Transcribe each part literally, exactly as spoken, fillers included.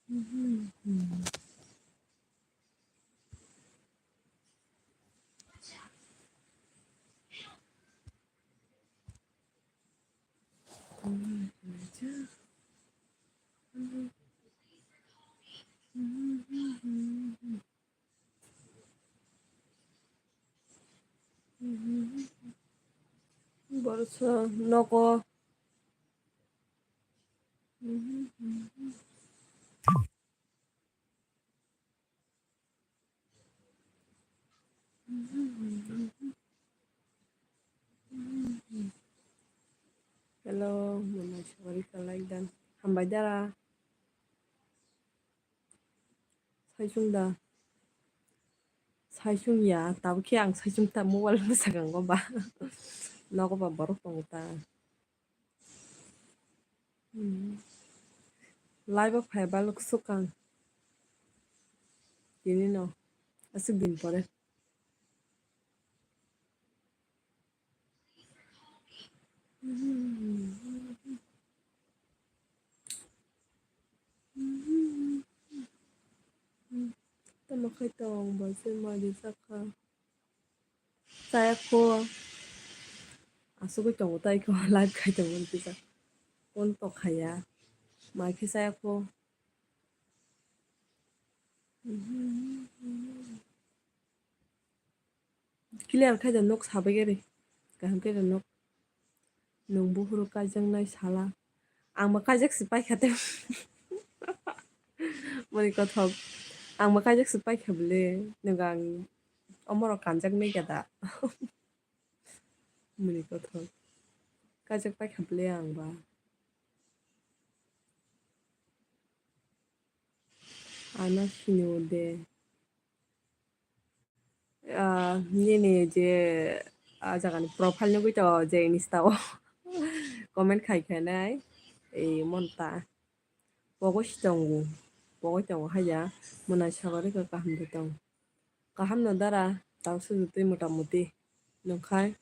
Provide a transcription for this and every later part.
Borok nogo. Hello, mwnai sabarika like dan. Hambai dara. Saichung da. Saichung ya, tabuk khe ang saichung ta mobile bwskango ba. Nogo ba borok tongo ta. Hmm. Live o phai balwk swkang. Tini no. Aswk din pore. Tamo khai tong, bo se mari sakha. Chaya kho. Asugwi tongo tai kho, live khai tongo kisa. Phone to khaya. Mai khe chaya kho. Clear khai da nok sabai gari. Kaham khe da nok. Nwng buphuru kaijaknai sala. Ang bo kaijak se paikha tei. Mani kothok. Ang bo kaijak se paikha bwle. Nwng ang omorok kanjaknai khe da. Mani kothok. Kaijak paikha bwle ang ba. Ano sini de. Ah, nini je, ah, jagani profile nugui to je Insta o comment khai khainai, ei monta. Pogoi si tongo, pogoi tongo haya, mwnai sabarika kaham de tong. Kaham no dara, tausu jutui mota moti, nungkhai.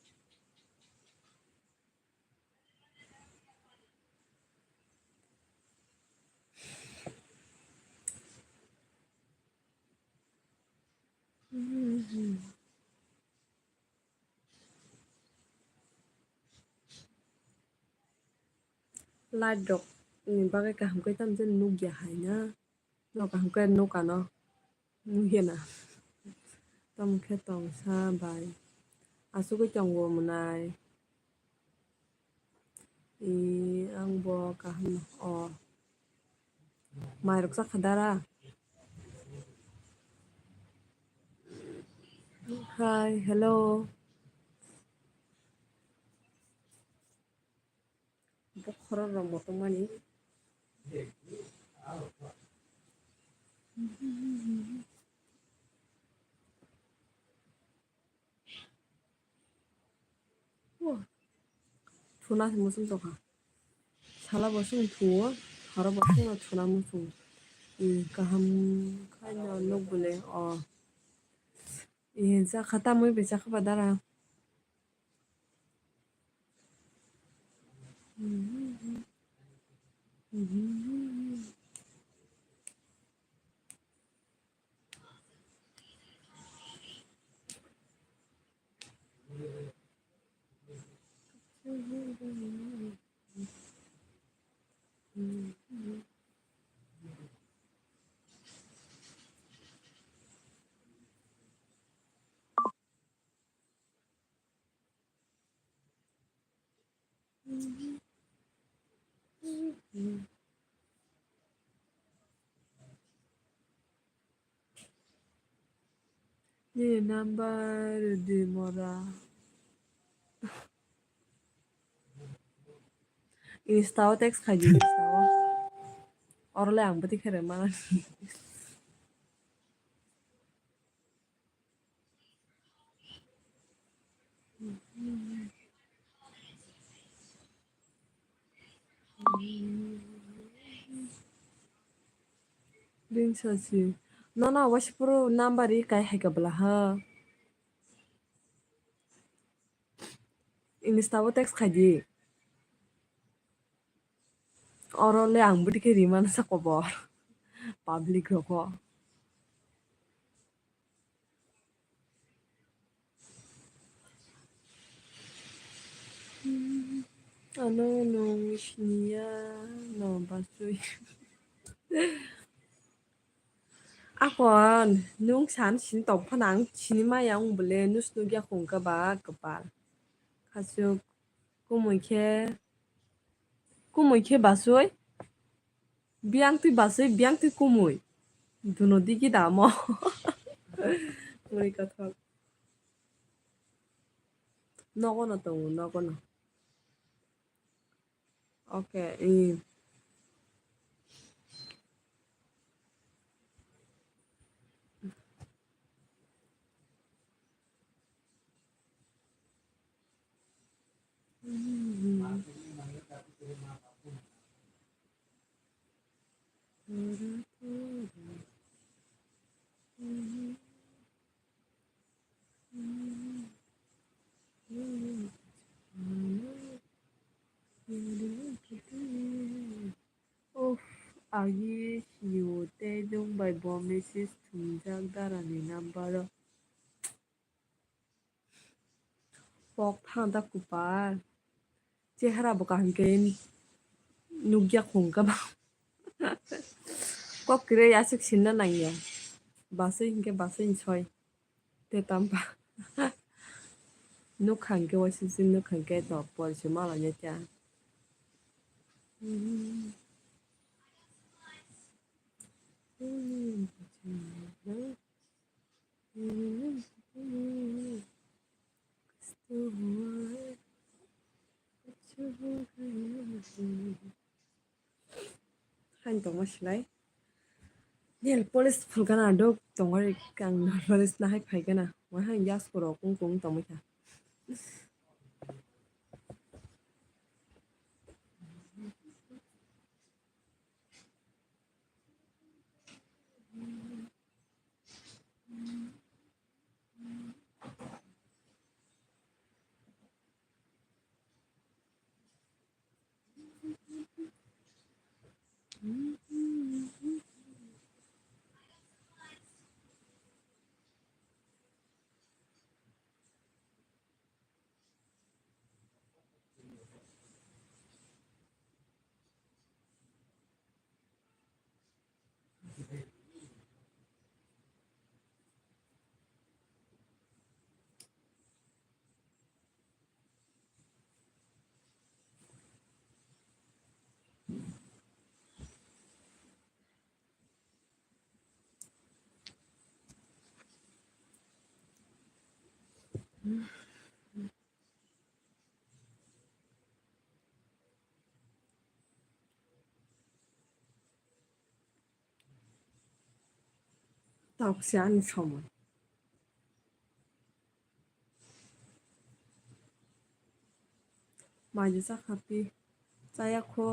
Light rok ni bagwi kaham khe tamo jani nukya hai na. No kaham khe nukano. Nukya na. Tamo khe tongsa bai. Asugwi tongo mwnai. Ee, ang bo kaham no. O. Mairok chakha dara. Hi, hello. Bokhorok rok bo tongmani. Thuna se muchung tongkha. Sala bo chwng thuo, horo bo chwngno thuna muchung. Ee, kaham khaino nuk bole o. Ee, chakha tamwi bai chakha ba dara. Nini number di mora. Insta o text khai di, Insta o. Oro le ang bwtwi khe rwma. Ringsa si. Nono waisa phuru number ri kai hai ka bwla ha. Insta o text khai di. Oro le ang bwtwi khe rimani sa kobor. Public rokho. Ano nwng siniya no basui. Akon nwng san sini tong phano ang sini maya wng bole nus nugya khungkha ba kwpal. Khasuk kumui khe, kumui khe basui. Biyang twi basui, biyang twi kumui. Duno digi damo. Muri kothok. Nogono tongo, nogono. Okay, i. Uff, agi sio tei nwng bai bo message thumjak dara ni number o. Pok thang da kupar. Chehara bo kaham khe nukya khung ka ba. Kok kire aswk sinna nangya. Basui hinkhe basui soi. Te tamba. Nukha hinkhe waisuk sin nukha hinkhe to por se mala nya kya. Hain tongma silai. Nail polish phulgana dok tongari kang nail polish nahai phaigana. Wahai yasko rok kung kung tongmai kha. Tok se ani somoi. Mai de chakha pi. Chaya kho.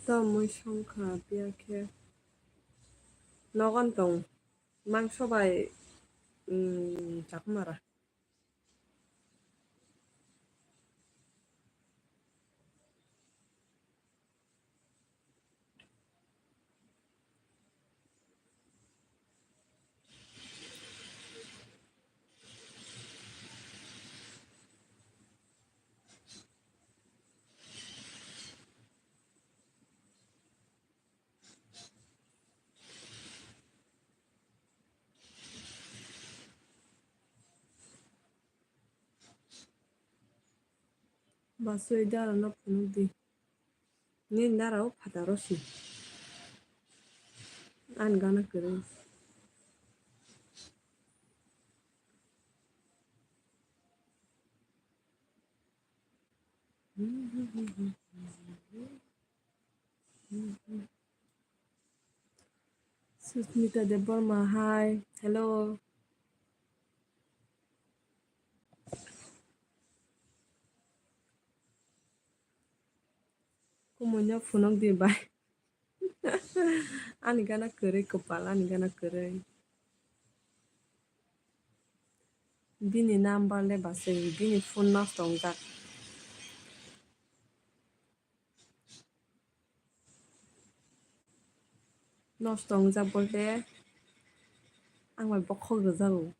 Tamo songkha piya khe nogon tong mangso bai, mm, chakmara. Basui dara no phunuk di. Nini dara o phataro si. Ani gana kwrwi. Susmita Debbarma, hi. Hello. Kumuino phunuk di bai. Ani gana kwrwi kwpal, ani gana kwrwi. Bini number le baswi, bini phone nosto wngjak. Nosto wngjak bolte ang bai bokhok rwjago.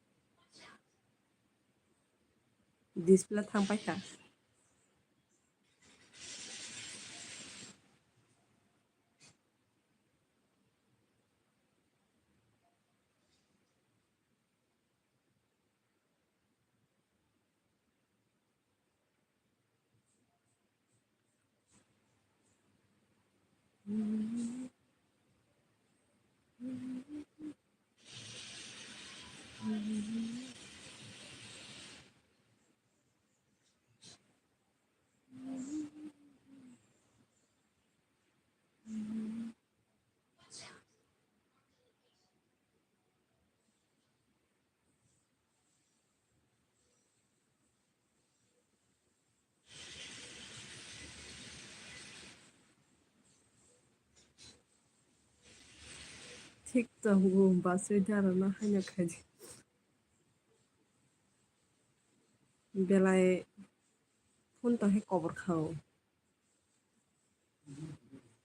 Display thang paikha. Thik tongo, basui dara no haino khaidi. Belai phone tong khe kobor kha o.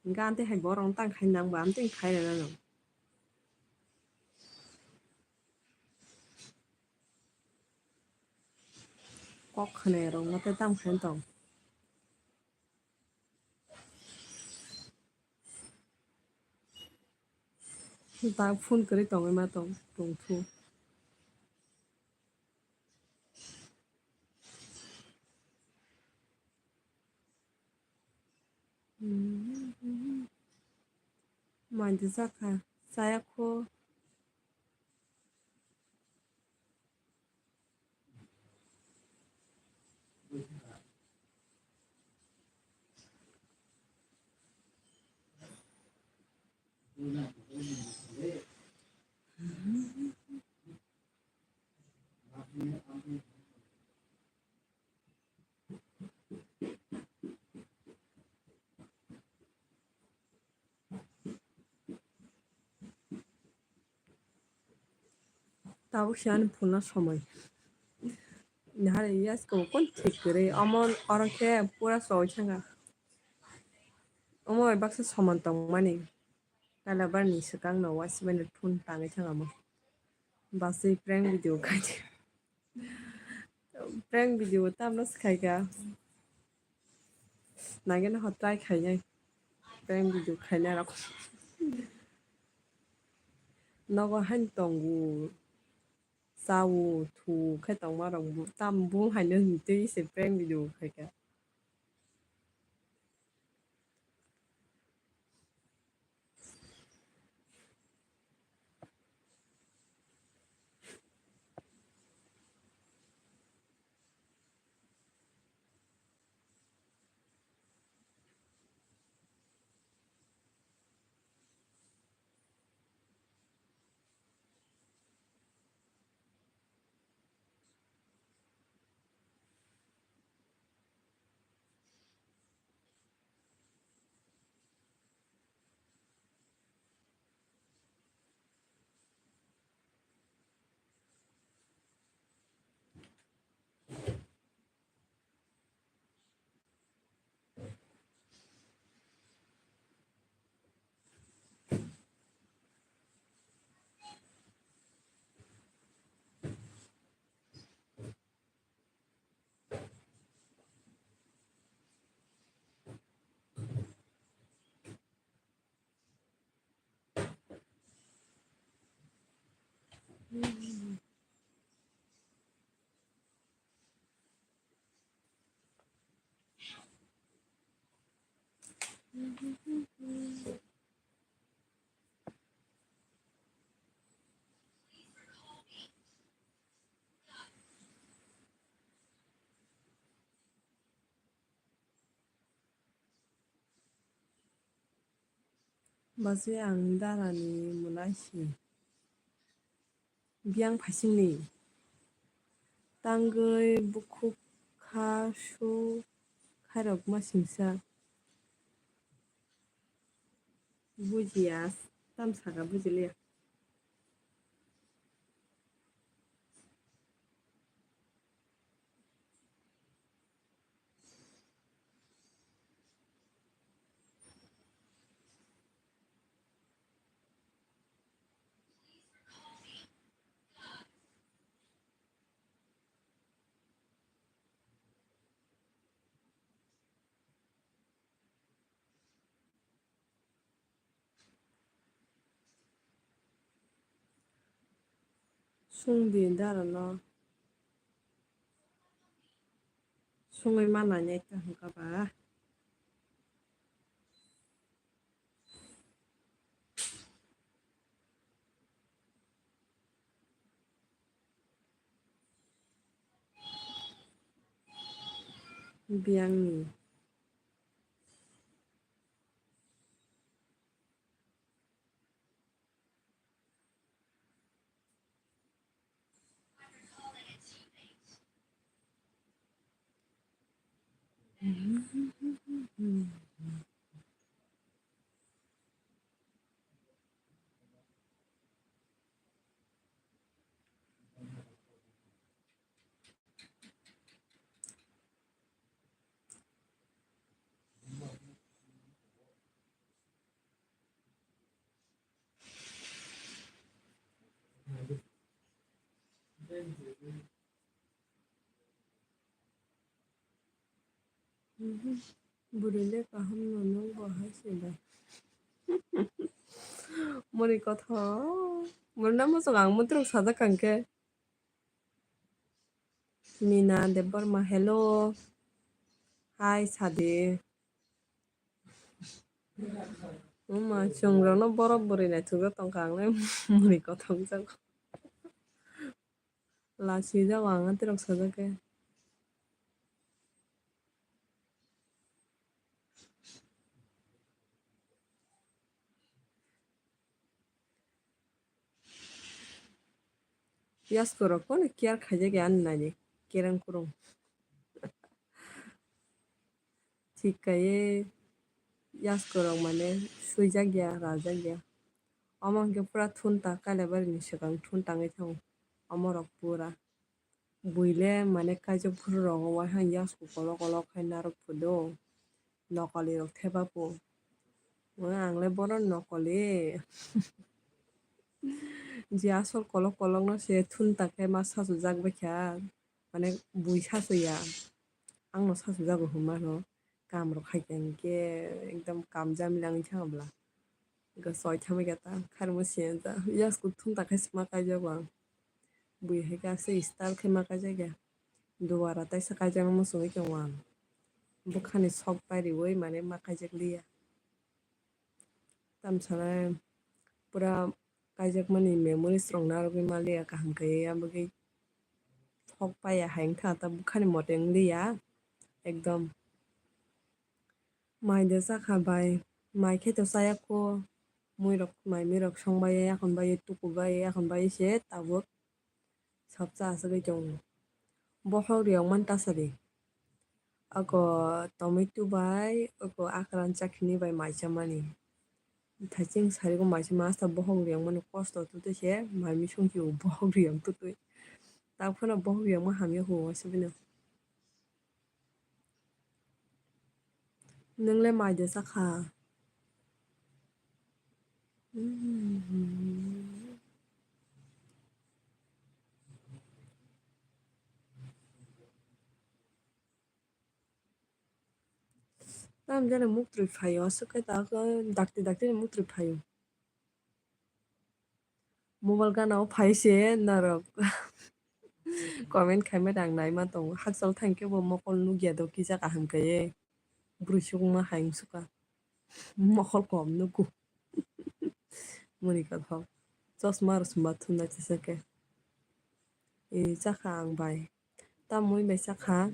Hingkhe amtwi hai borok no tang khai nang ba, amtwi khai rwna nang. Kok khwnai rok no tei tamo khai tong. Ta phone kwrwi tongwi ma tong, tong thu. Mandi jakha, chaya kho. Tabuk se ani phone no somoi. Nahari yasko kon thik kwrwi. Omo oro khe pura choi thanga. Omo bai baksa soman tongmani. Kalabar ni swkang no wasimani phone tangwi thanga mo. Basui prank video khai di. Prank video tamno swkhaikha. Nangino ho try khainai. Prank video khainai rok. Nogo hain tongo. Chao thu khai tongma rok tam bung haino hintwi se prank video khaikha. Bachwi ang darani mwnaisi biyang phaisingni tangwi bukhuk kha su khairokma singsa. Bujiya, tam saka bujiliya. Sungdi darano sungwi manani ekta hwnkha ba. Biyangni. Bwrwi le kaham no, nwng bo hai se da. Moni kothok. Moni na muchung ang mutruk sajak kang khe. Mina Debbarma, hello. Hai, sadi. Uma, chwng rokno borok bwrwi naithok tongkha, ang le muni kothok jago. Lachijak ang, atirok sajak khe. Yasku rok kono care khaijak ya ani nani, kereng kurung. Thik kaiye yasku rok mane swijak ya, rajak ya. Omo hwnkhe pura thunta Kailaibari ni swkang thun tangwi thango. Omo rok pura. Buile mane kaijak phuru rogo waihang yasku kolok kolok khai narwk phudo. Nokoli rok thepa po. Ang le bono nokoli. Je asol kolok kolok no se thunta khe ma sachujak baikha. Mane bui sachuya. Ang no sachujago hwnma no. Kam rok khai khe hinkhe ekdom kam jamila wngwi thango bwla. Hinkhe soi thamwi khe ta kharmo siyanja. Yasku thunta khe sma kaijago ang. Bui hai khe aswk style khe ma kaijak ya. Duara taisa kaijakma muchungwi tongo ang. Bwkhani sok pairiwi mane ma kaijak liya. Tamsana pura kaijakmani memories rok narwgwi maliya kaham khe, aboni sok paiya hai wngkha ta bwkhani mote wngliya ekdom. Mai de chakha bai, mai khe to chaya kho, mui rok, mai mui rok song bai, yakhon bai, tuku bai, yakhon bai se tabuk. Sabcha aswk tongo. Bokhok riyokmani tasadi. Ako tomato bai, ako akran chakini bai mai chamani. Thaiching sarigo mai chama asta bokhok riyokmani kosto tutui se mai misung hiyo bokhok riyok tutui. Taphano bokhok riyokma hamya huwa se bino. Nwng le mai de chakha? Tam jani muktrwi phaio, aswk khe dakti dakti ni muktrwi phaio. Mobile gana o phai se norok comment khaima rang naima tongo. Hakchal thang khe bo mokol nukya do kisa kaham khe ye. Bwrwi sukma hai wng suka. Mokol kom nuku. Muni kothok. Chosma rwsma thumnai chisa khe. E chakha ang bai. Tamoni bai chakha.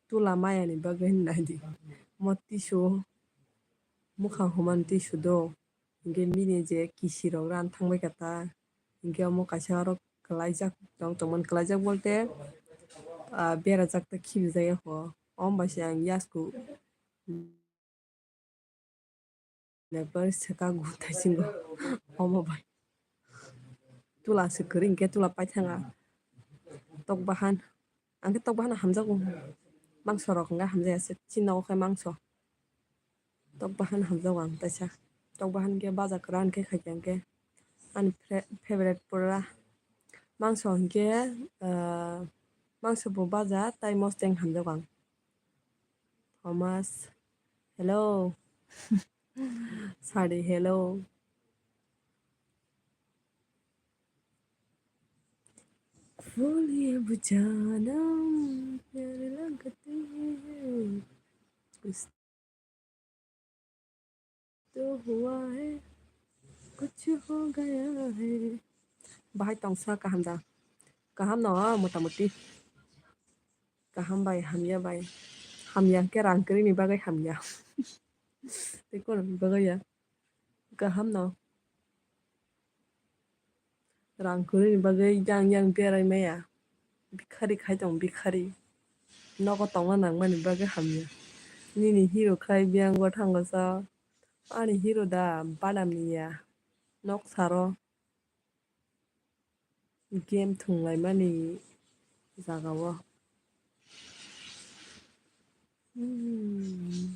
Tula mayani bagwi hinwi naidi. Mo tisu, mukhang humani tisu do. Hinkhe bini je kisirok ran thangbai kha ta. Hinkhe omo kaisa oro kwlaijak tong tongmani, kwlaijak bolte, ah, berajak ta khibijak ya kho. Omo bai se ang yasku lebar seka gu taisingo. Omo bai. Tula se kwrwi hinkhe tula paithanga. Tok bahan. Ang khe tok bahan hamjago. Mangso rok hwnga hamjaya se. Chini nogo khe mangso. Tok bahan hamjago ang taisa. Tok bahan khe baja kwran khe khaikha ang khe. Ani fa-, favorite pura. Mangso hinkhe, ah, mangso bo baja tai mosteng hamjago ang. Thomas. Hello. Sadi, hello. Ful ye bujana, pyare lagte hain. Kuch to hua hai, kuch ho gaya hai. Bahai tongsa kaham da? Kaham no, motamoti. Kaham bai, hamya bai. Hamya khe rang kwrwini bagwi hamya. Tei kono bagwi ya. Kaham no. Rang kwrwini bagwi yang yang berai maya. Bikhari khai tong bikhari. Nogo tongna nangmani bagwi hamya. Nini hero khai biyang bo thango sa. Ani hero da banam niya. Nok saro. Game thwnglaimani jagao. Hmm.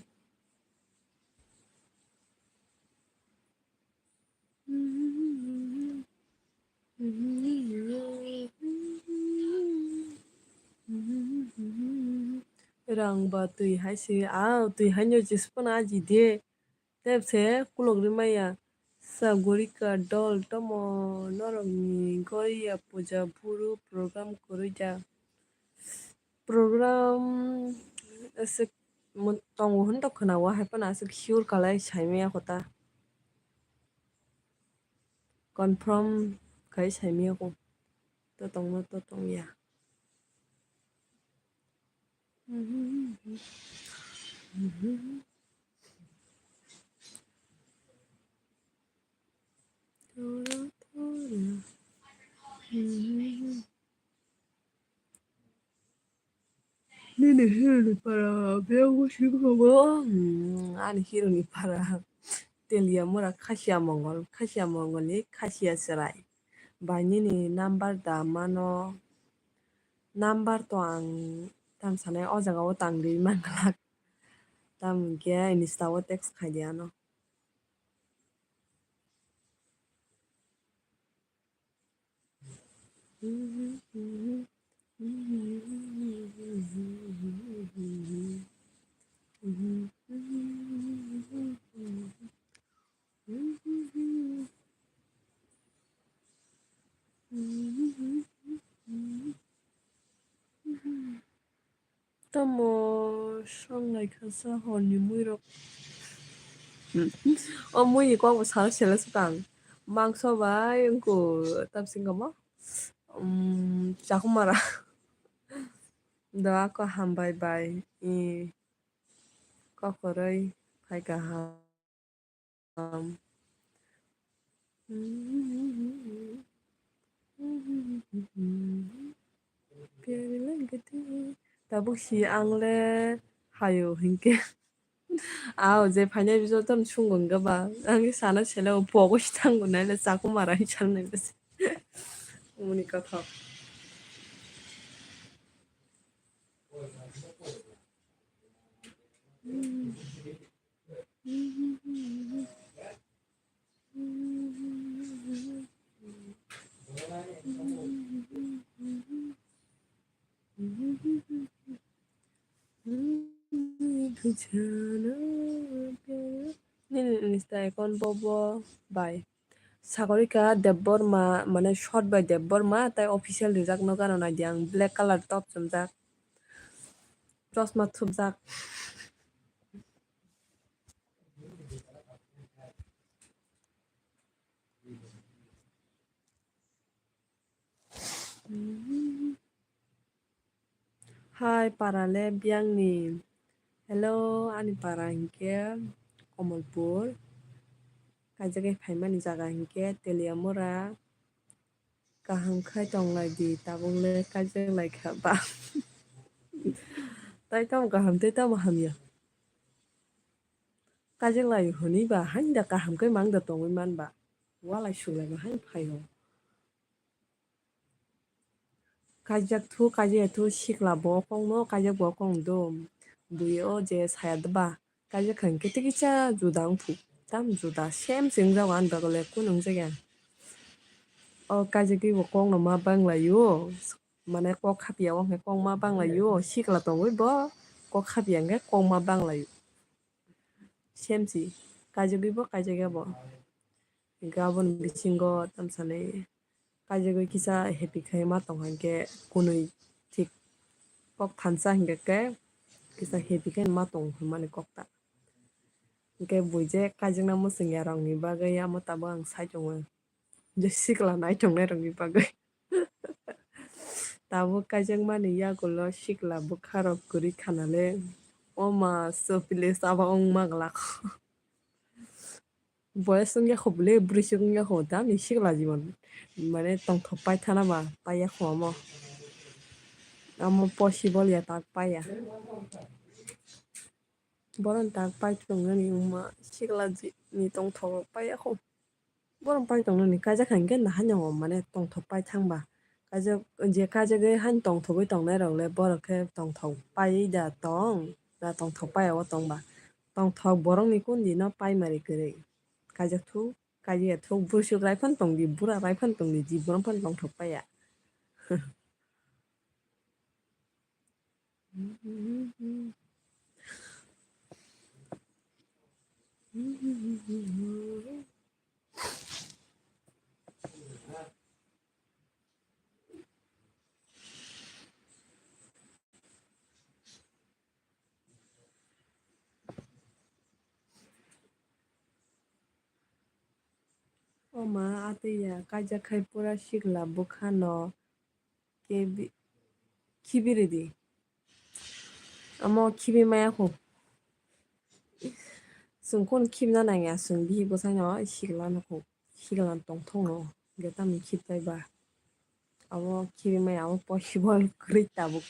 Rang ba twi hai se, ah, twi hai no jisphano aji de. Tep se kulok ri maya. Sagorika dol tomo norokni goriya puja buru program kwrwi da? Program aswk mo-, tongo hwn to khwnao, hai phano aswk sure khlai sai maya kho ta. Confirm khai sai maya kho. To tongno to tongya. Nini hero ni para bego singkrogo. Hmm, ani hero ni para. Telia mura Khasia Mongol, Khasia Mongol ni Khasia Chwrai. Bai nini number da mano? Number to ang tam sanai o jaga o tang di man glak. Tam hwnkhe Insta o text khai di ano. Tamo songnai kha sa horni muirok. O muini kokbo sana sela swkang. Mangso bai wngkuk tamsing kamo. Um, chakhumara. Do ako hambai bai. I kokoroi phai kaham. Tabuk si ang le hayo hinkhe. Ao je phainai bijo ton sungo hwnkhe ba. Ang sana sele o pogo si thango nai le chakhumara hi chan nai le. Muni kotha. Nini Insta account bobo bai. Sagorika Debbarma, mane short by Debbarma, tai official rijak no gano naidi ang, black color top chumjak. Chosma thupjak. Hai, para le biyangni. Hello, ani para hinkhe Komolpur. Kaijagwi phaimani jaga hinkhe Teliamura. Kaham khai tonglaidi, tabuk le kaijak laikha ba. Tai tamo kaham, tai tamo hamya. Kaijak lai hwnwi ba, haino da kaham khe mang da tongwi man ba. Walai suklaima haino phaio. Kaijak thu, kaijak ya thu, sikla bo kok no, kaijak bo kok no do. Bui o je saya da ba, kaijak kha hinkhe tikisa juda wng thu. Tam juda, same se wng jago ani bagwi le, kunu wng jakya. O kaijagwi bo kok no ma bang lai o, mane kok hapya o hwnkhe kok ma bang lai o, sikla tongwi bo kok hapya hwnkhe kok ma bang lai o. Same se, kaijagwi bo, kaijak ya bo. Hinkhe aboni bisingo tamsani kaijagwi kisa happy khai ma tong hinkhe kunui thik kok thansa hinkhe khe kisa happy khai ma tong hwnmani kok ta. Hinkhe bui je kaijakna mwswngya rokni bagwi amo tabuk ang sai tongo. Je sikla nai tongnai rokni bagwi. Tabuk kaijakmani yagulo sikla bwkha rok kwrwi khana le. O ma, sopile saba wng ma glak. Boyes wngya kho bwle, bwrwi se wngya kho, tamni sikla jibon. Mane tongthok pai thana ba, pai ya kho amo. Amo possible ya, tak pai ya. Boron tak pai tongnani wngma, sikla ji-, ni tongthok pai ya kho. Boron pai tongnani, kaijak kha hinkhe nahanya o mane tongthok pai thang ba. Kaijak, je kaijagwi haino tongthogwi tongnai rok le borok khe tongthok pai da tong, na tongthok pai ya o tong ba. Tongthok borokni kundi no pai mari kwrwi. Kaijak thu, kaijak ya thu, bwswk rai phano tong di, bura rai phano tong di, ji borom phano tongthok pai ya. O ma, atwi ya, kaijak khai pura sikla bwkha no khibi-, khibi ridi. Amo khibi maya kho. Chwng khon khibna nangya, chwng bihik bwsai no sikla no kho. Sikla no tongthok no, hinkhe tamni khib tai ba. Amo khibi maya, amo possible kwrwi tabuk.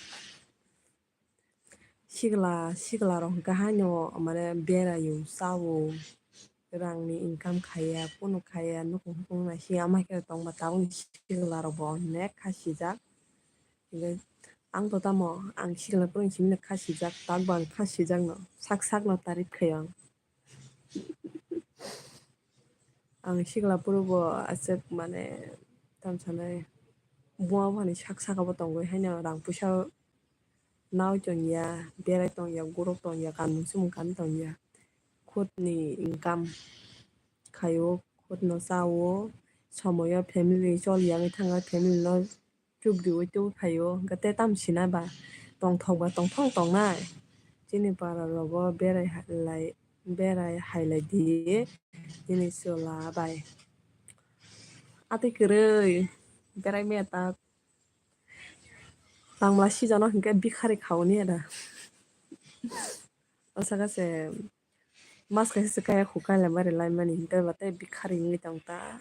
Sikla, sikla rok hinkhe haino mane beraio, chao, rangni income khaiya, kunu khaiya, nukhung nukhung naisi ama khe tongba tabukni sikla rok bo onek kha sijak. Hinkhe ang to tamo, ang sikla phuru simi kha sijak, tak bo ang kha sijak no, sak sak no tarif khai ang. Ang sikla phuru bo aswk mane tamo sanai buma buphani sak saka bo tongwi haino rang puisa naui tongya, berai tongya, guruk tongya, kanmung sumung kanwi tongya. Khutni income khaio, khutno chao, somoyo family choli yangwi thangkha, family no chubri ui tubui phaio, hwnkhe tei tamo sina ba tongthok ba tongthok tongnai. Chini para rogo berai ha-, lai, berai hai lai di, nini chwla bai. Atwi kwrwi berai maya ta tangmla season o hinkhe bikhari khauni ada. O saka se mas kaisa se kaya khu kaila bari lai mani hinkhe ba tei bikhari wngwi tong ta.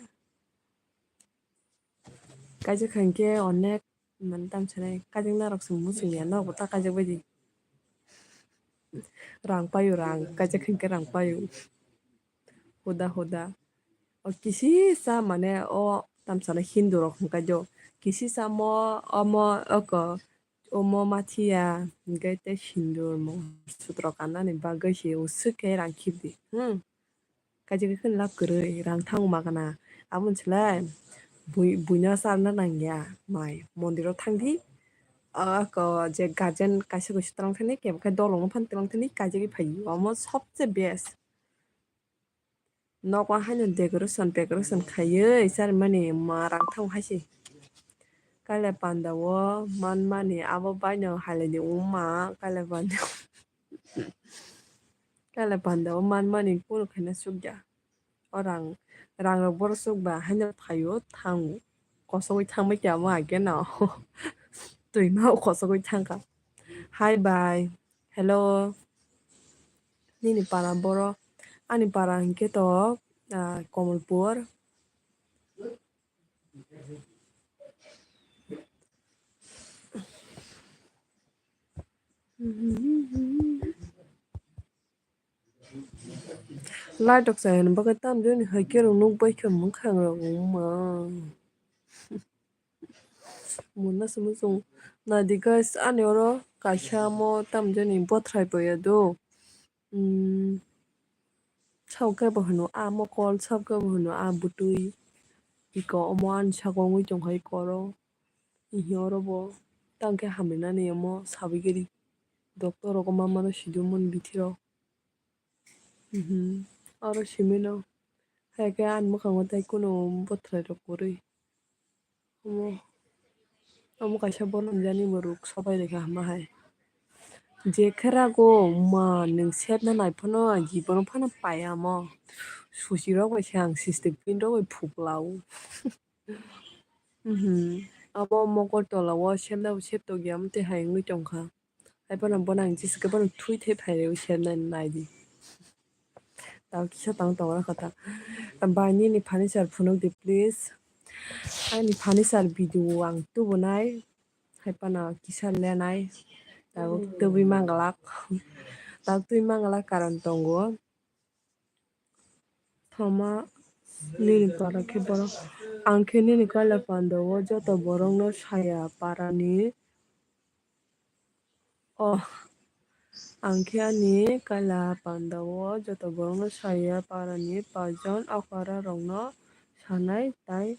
Kaijak kha hinkhe onek mane tamo sanai kaijaknai rok se muchung ya, norok bo ta kaijak bai di. Rang paio rang, kaijak kha hinkhe rang paio. Huda huda. O kisisa mane o tamo sanai Hindu rok hwnkhe do. Kisisa mo, omo, oko, omo mathiya, hinkhe tei sindur mo sutro kannani bagwi se uswk khe rang khibdi. Hmm. Kaisa khe lab kwrwi, rang thang ma gana. Aboni slai bui, buino charwna nangya mai. Mondiro thangdi. Ako je guardian kaisa kaisa twlang thani, kebo khe dolongno phano twlang thani, kaijagwi phaio. Omo sobse best. Nogo haino decoration, decoration khaiwi charwmani ma rang thang hai se. Kaila panda o manmani abo baino hai lai di wngma, kaila panda. Kaila panda o manmani kunu khaina sukya. O rang, rang rok bohrok sukba haino phaio thango. Kosogwi thangbai khe amo ageno. Twima o kosogwi thangkha. Hi, bye. Hello. Nini para boro? Ani para hinkhe to, ah, Komolpur. Light rok chaya ni bagwi tam jani hai khe rok nuk bai khe mwkhang rok wngma. Muna se muchung nai di guys, ani oro kaisa mo tam jani bothrai bo ya do. Hmm. Sao khe bo hwno a mokol, sao khe bo hwno a bwtwi. Iko omo ani saka wngwi tong kha iko oro. Ihi oro bo tang khe hamrinani omo sawi gari. Doctor rogo ma mano sidumani bithi rok. Mhm. Oro simi no. Hai khe ani mwkhango tei kunu bothrai rok kwrwi. Omo, omo kaisa bono jani borok sobai rikha hama hai. Je khera go ma nwng sepna nai phano jibono phano paiya mo. Suchi rok bai se ang sixty pin rok bai phuklao. Mhm. Abo mokol tola o sepna bo sep tokya, amtwi hai wngwi tongkha. Hai bono, bono ang jesa khe bono thui thai phai rw se nai, nai di. Tao kisa tang tongo kha ta. Bai nini furniture phunuk di please. Ani furniture video ang tubunai. Hai bono kisa lenai. Tao tubui manglak. Tao twi manglak karon tongo. Thoma nini para khe borok. Ang khe nini kaila panda o joto borok no saya para ni. Oh, ang khe ani kaila panda o joto borok no saya para ni pajon okra rok no sanai tai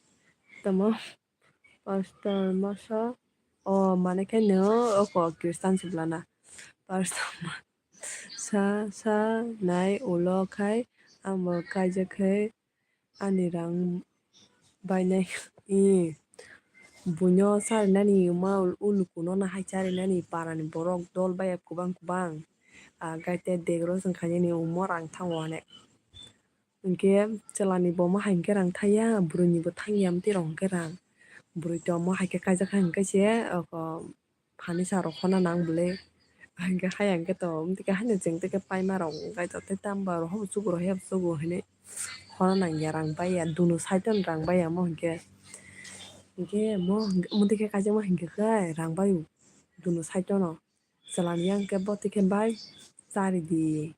tamo. Pastor masa, o, mane khe no oko Christian se bwlana. Pastor ma-, sa, sa nai ulo khai, amo kaijak khai ani rang bainai. I, buino sarinani ma ul-, ulukuno nahai charinani parani borok dol baiya kubang kubang. A, gaite degro chwng khainani umo rang thango hane. Hinkhe chwlani bo omo hai hinkhe rang thaiya, bwrwini bo thangya amtwi rok hinkhe rang. Bwrwi to omo hai khe kaijak hai hinkhe se, oko, furniture rok honna nang bwle. Hinkhe haya hinkhe to amtwi khe haino chwng tei khe paima rok hinkhe to tei tamba rok habo chugo rok habo chugo hinwi honna nangya rang baiya, dunu side o rang baiya omo hinkhe. Hinkhe omo hinkhe, omo twi khe kaijak ma hinkhe khe rang baio dunu side o no. Chwlani yang khe bo twi khe bai chari di.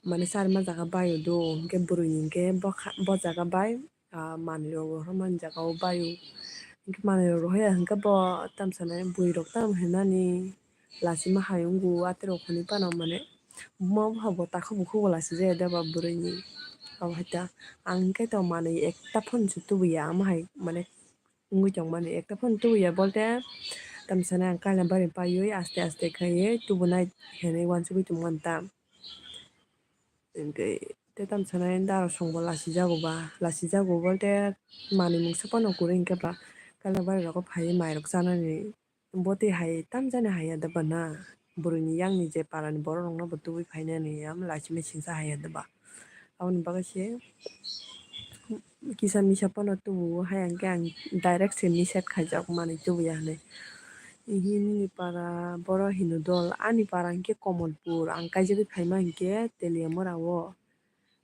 Mane charima jaga baio do, hinkhe bwrwini hinkhe bokha, bo jaga bai, ah, manwi rok rohormani jaga o baio. Hinkhe manwi rok rohoya hinkhe bo tamsa nai bwrwi rok tamo hinani lachima hai wngo, atwrok hwnwi phano mane buma bupha bo takhuk bukhuk bo lachijaya da ba bwrwini. Abo hai ta ang hinkhe to manwi ekta phano se tubuya, amo hai mane wngwi tongmani. Ekta phano tubuya bolte tamsa nai ang kailabari paiwi aste aste khaiwi tubunai hinwi uansugwi tongmani ta. Hinkhe tei tamsa nai darosongbo lasijago ba, lasijago bolte manwi mungsa phano kwrwi hinkhe ba kailabari rogo phaiwi mairok chanani. Bo twi hai tamjani hai ya da ba na? Bwrwini yangni je parani borok rokno bo tubui phainani, amo lachima singsa hai ya da ba? Aboni bagwi se kisa misa phano tubu hai hinkhe ang direct se niset khaijak manwi tubuya hinwi. Ihi nini para boro hino dol, ani para hinkhe Komolpur, ang kaijagwi phaima hinkhe Teliamura o.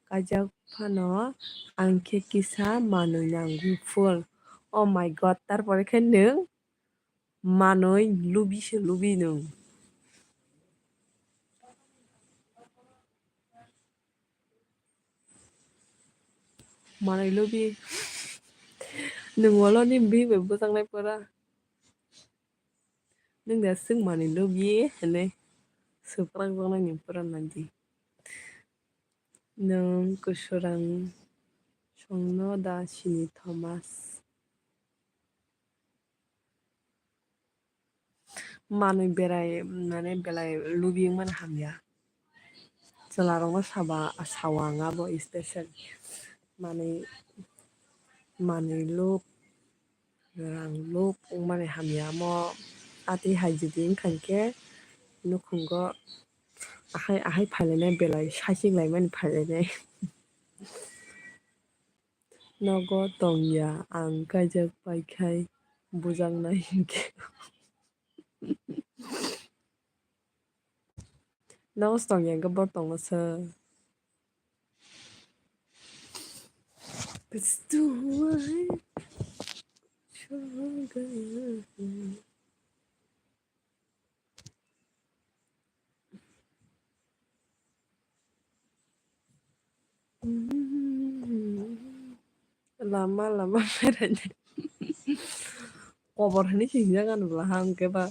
Kaijak phano ang khe kisa manwi nango full. Oh my God, tarpore khe nwng manwi lubi se lubi nwng. Manwi lubi. Nwng ulo ni bini bai bwjaknai pura. Nwng da swk manwi lubi hinwi swprak jaknai ni pura nai di. Nwng kwswrang songno da sini Thomas? Manwi berai, mane belai lubi wngmani hamya. Chwlarokno saba, sao ang abo special. Manwi, manwi lub, rang lub wngmani hamya. Omo atwi hai jodi wngkha hinkhe nukhungo ahai, ahai phailainai belai saichik laimani phailainai. Nogo tongya ang kaijak paikhai bujaknai hinkhe. Nokos tongya hwnkhe bo tongma se. Lama lama beraina. Kobor hinwi se hinjak ani bwla ha hwnkhe ba.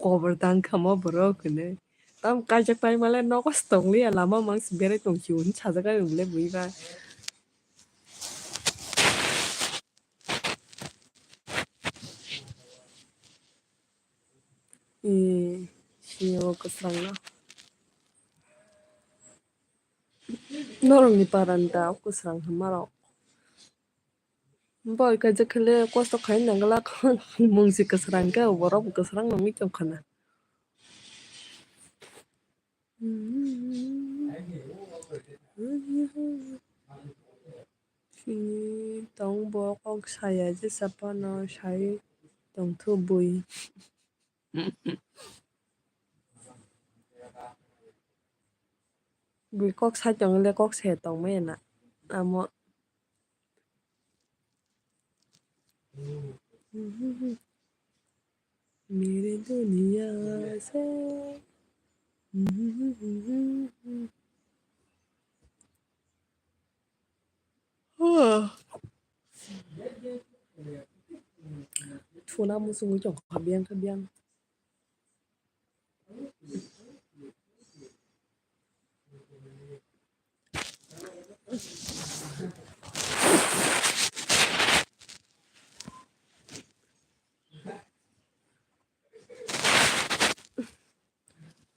Kobor tang kha mo borok hinwi. Tam kaijak pai male nogo se tong liya, lama mang se berai tong sio hinwi sajak ani bwle bui ba. Ee, sini o kwsrang no. Norokni parani da o kwsrang hwnmarok. Boi kaijak khe le kosto khai nangla mung se kwsrang khe borok bo kwsrang nangwi tongkha na. Chini tong bo kok saya jesa phano sai tongthu bui. Bui kok sai tongwle kok se tongmaya na amo. Mere duniya se. Thuna muchungwi tongkha biyang khe biyang.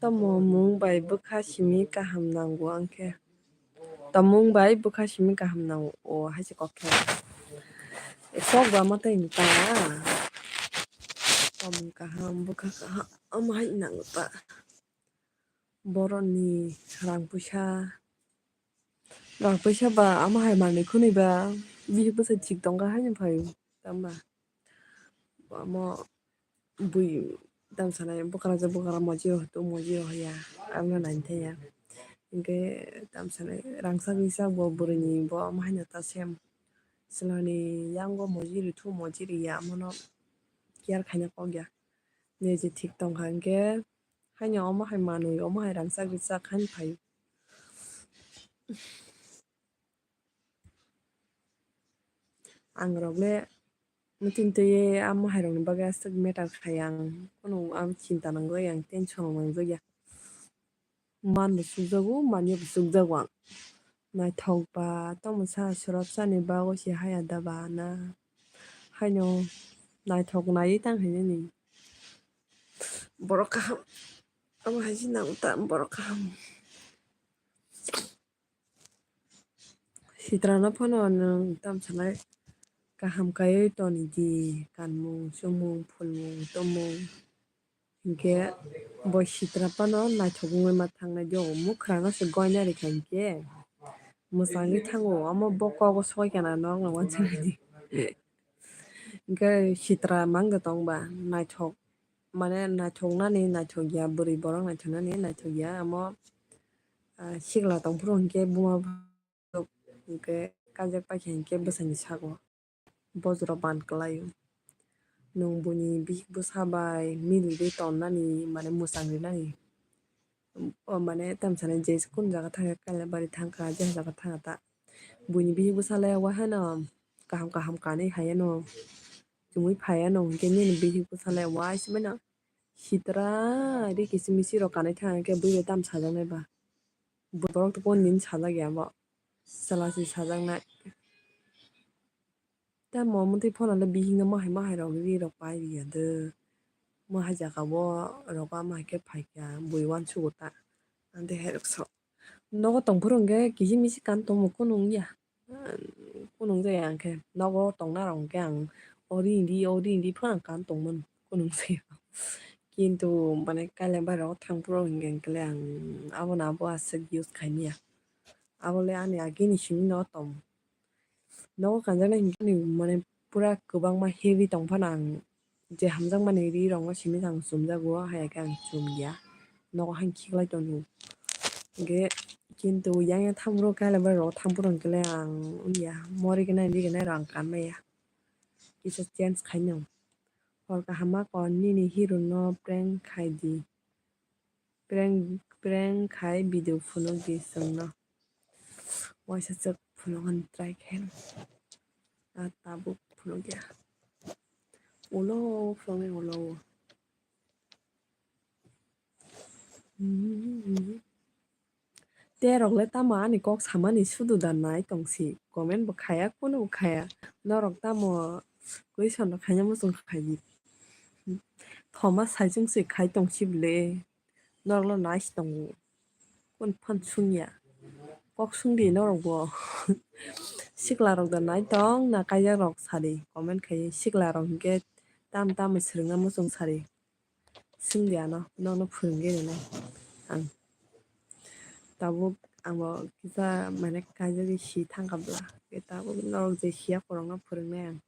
Tamo mung bai bwkha simi kaham nango ang khe. Tamo mung bai bwkha simi kaham nango o hai se kok khe. Sok ba ma tei ta. Tamo kaham bwkha kaham ama hai nango ta. Borokni rang puisa. Rang puisa ba ama hai manwi khwnwi ba bihik bwsai thik tongkha haino phaio tamba. Amo bui tam sanai bwkra je bwkra moji rok to moji rok ya amo nai thaya. Hinkhe tam sanai rangchak rijak bo bwrwini bo ama haino ta sem. Chwlani yango moji ri thu moji ri ya amono care khaina kok ya. Niji thik tongkha hinkhe. Haino omo hai manwi, omo hai rangchak rijak haino phaio. Ang rok le muting twiwi amo hai rokni bagwi aswk matter khai ang, kunu ang chinta nangjakya, ang tension nangjakya. Man bo chukjago, man ya bo chukjago ang. Naithok ba tamo sa swrapsani bagwi se haya da ba na. Haino naithok naiwi tang hinani. Borok kaham. Abo hai se nang ta borok kaham. Sitrano phano nwng tam sanai kaham kaiwi toni di, kanmung, chumung, phunmung, tumung. Hinkhe bo sitra phano naithok wngwi ma thangnai di, o mwkhra no se goina rikha hinkhe mwchangwi thango, omo bo kogo soi kana norok no uansukmani. Hinkhe sitra mang da tong ba naithok, mane naithok nani naithok ya, bwrwi borok naithok nani naithok ya, omo, ah, sikla tong phuru hinkhe buma hinkhe kajak paikha hinkhe bwsani sago. Bojro ban kwlaio. Nwng buini bihik bwsa bai miliwi tonnani, mane mwchang rinani. O mane tamsani je kunu jaga thangkha, Kailabari thangkha, je jaga thangkha ta. Buini bihik bwsa le wahano kaham kaham kanwi haiano, chumui phaiano, hinkhe nini bihik bwsa le waisa mano sitra ri kisi misi rok kanwi thangkha, hinkhe bui bai tamo sajaknai ba. Borok to kon din sajak ya bo. Chwla se sajaknai. Tamo mwtwi phano le bihikno mahai mahai rok ri rok pai ri ya de. Mahai jaka bo rok ama hai khe phai kha bui uansugo ta. Ang de hai rok sa. Nogo tong phuru hwnkhe kisi misi kan tongmo kunu wngya. Kunu wngjakya ang khe nogo tongna rok hwnkhe ang o ri di o ri di phano ang kan tongmano kunu wngjakya. Kintu mane Kailabari rogo thang phuru hwnkhe ang abono abo aswk use khaimaya. Abo le ani agini simi no tong. Nogo kanjaknai hinkhe ani mane pura kwbangma heavy tong phano ang je hamjakmani ri rokno simi ang chumjago, haiya khe ang chumya. nogo haino khiklai tongo. Hwnkhe kintu yang yang thampro kailaibai rok thampro hwnkhe le ang wngya, mori gwnai di gwnai rok ang kanmaya. Kisa change khaino. Hor kaham ma kon nini hero no prank khai di. Prank, prank khai video phunuk di chwngno. Waisa chwk phunuk hwn try khe. A tabuk phunuk ya. Ulo phunuknai ulo. Te rok le tamo ani kok samani sudu da nai tong si. Comment bo khaya, kunu bo khaya. Norok tamo question rok khaina muchung khai di. Thoma saichung se khai tong si bwle. Norok le nai si tongo. Kun phan sung ya. Kok sung di norok bo. Sikla rok da nai tong na kaijak rok sa di. Comment khai sikla rok hinkhe tam tam swrwngna muchung sa di. Swng di ano, nono phwrwngwi rwnai ang. Tabuk ang bo kisa mane kaijagwi si thangkha bwla. Tabuk norok je siya kwrwngno phwrwngnai ang.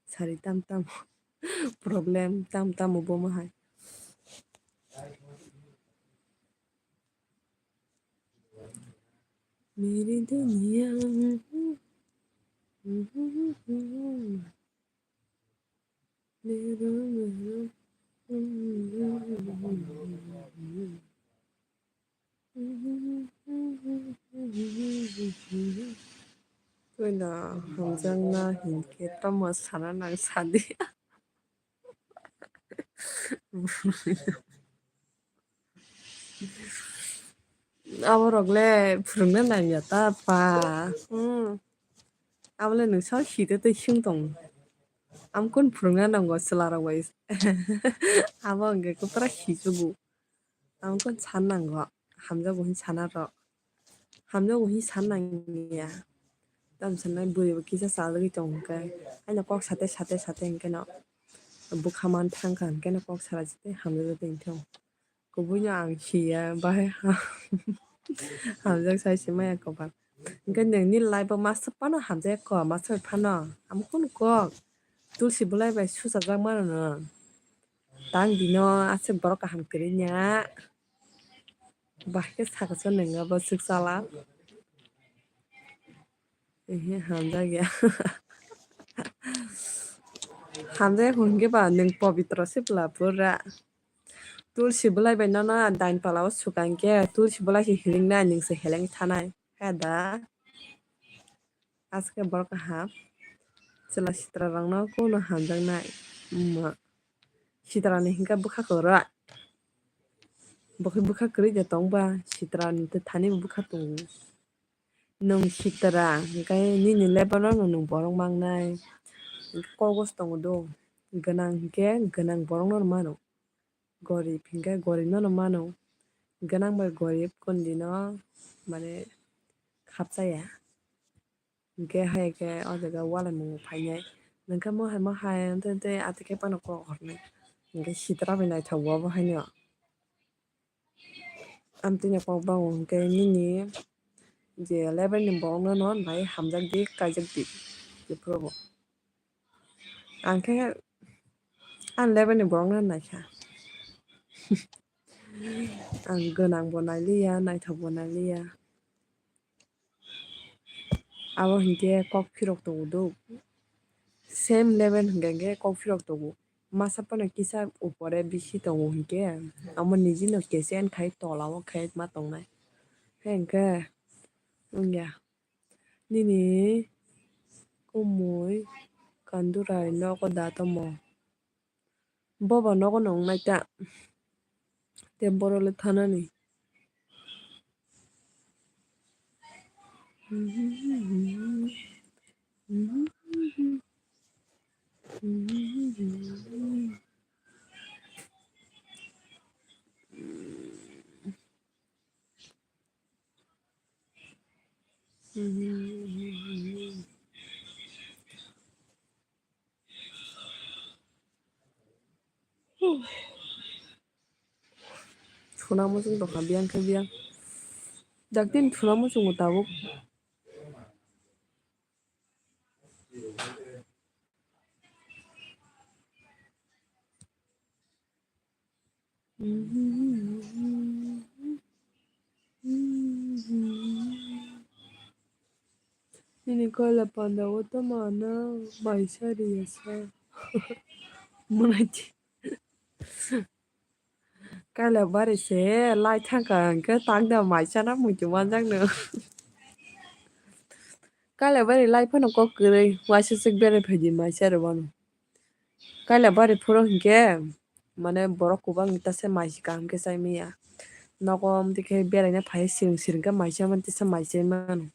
Sari tam tam problem tam tam bo ma hai. Meri duniya. Puila hamjakna hinkhe tamo sana nang sadi. Aborok le phwrwngna nangya ta pa. Hmm. Abo le nwng sao hite tei swng tong. Ang kun phwrwngna nango chwla rok bai. Abo hwnkhe kwpra hichugo. Ang kun san nango. Hamjago hin sana rok. Hamjago hin san nangya. Tam sanai bwrwi bo kisa chalogwi tong hwnkhe. Aino kok sate sate sate hwnkhe no. Bwkha man thangkha hwnkhe no kok sara jete hamjago tong thung. Kubui no ang siya, bahai ha-, hamjak sai se maya kopal. Hwnkhe nini life o masa phano hamjak ko, masa phano. Amo kunu kok. Tulsi bwlai bai suchajak mano no. Tang dino aswk borok kaham kwrwi nya. Bahai khe saksa nwngo bo swk chala. Ehe, hamjak ya. Hamjak hwnkhe ba nwng pobitro se bwla pura. Tulsi bwlai bai nono dain pala o swkang khe tulsi bwlai se hiling nai nwng se heleng thanai. Khe da. Aske borok kaham. Chwla sitra rokno kuno hamjaknai. Wngma. Sitra ni hinkhe bwkha kwrwi. Bo khe bwkha kwrwi de tong ba. Sitra ni thani bo bwkha tongo. Nwng sitra hinkhe nini level no nwng borok mangnai. Kok bos tongo do. Gwnang hinkhe gwnang borok no mano. Gorib hinkhe gorib no mano. Gwnang bai gorib kundi no mane khapchaya. Hinkhe hai khe o jaga walai mung phainai. Hinkhe mohai mohai tei tei ati khe phano kok hornai. Hinkhe sitra bai naithok bo bo haino. Amtwino kok bango hinkhe nini je level ni borok no no nai hamjak di, kaijak di. Jephuru bo. Ang khe ang level ni borok no naikha. Ang gwnang bo nailiya, naithok bo nailiya. Abo hinkhe kok phirok tongo do. Same level hinkhe kok phirok tongo. Masa phano kisa upore bisi tongo hinkhe. Amo niji no kesen khai tola o khai ma tongnai. Hinkhe wngya. Nini kumui kandurai nogo da tomo. Boba nogo nong nai ta. Te boro le thanani. Thuna muchung tongkha biyang khe biyang. Daktin thuna muchungo tabuk. Nini kaila panda o tamo ano maisa riya sa. Mwnai di. Kaila bari se lai thangkha hwnkhe tangda maisa na muitu manjakno. Kaila bari lai phano kok kwrwi waisa swk berai phaidi maisa rwmano. Kaila bari phuru hinkhe mane borok kwbangni tase maisi kaham khe chai manya. Nogo amtwi khe beraina phai siring siring khe maisa mani tesa maisa mano.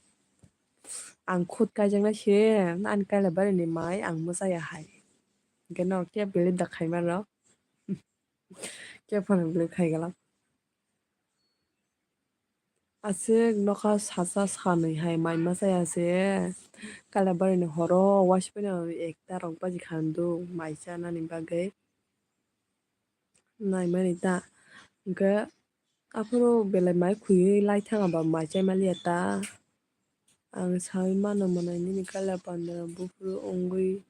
Ang khud kaijaknai se ani kaila barini mai ang mwchaya hai. Hinkhe no kebo belai da khaimano. Kebo phano belai khaigalang. Aswk nokha sacha sanwi hai mai machaya se. Kaila barini horo waisa phano ekta rok baji kha hindu mai chanani bagwi. Naimani ta. Hinkhe aphuru belai mai khuyui lai thangba mai chai maliya ta. Ang saui mano mwnai nini kaila panda buphuru wngwi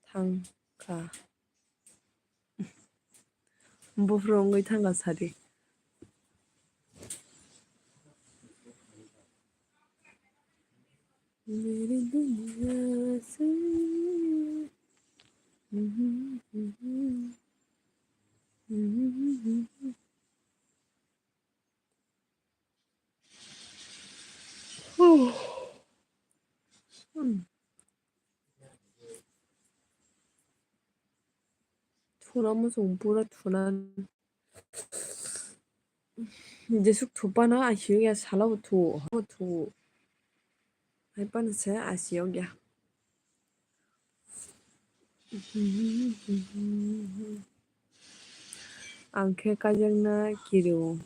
thangkha. Buphuru wngwi thangkha sadi. मेरी दुनिया से। Thuna muchung pura thuna. Jesuk thupano asiyok ya salo bo thu, habo thu. Hai pano se asiyok ya. Ang khe kaijakna kiriwo.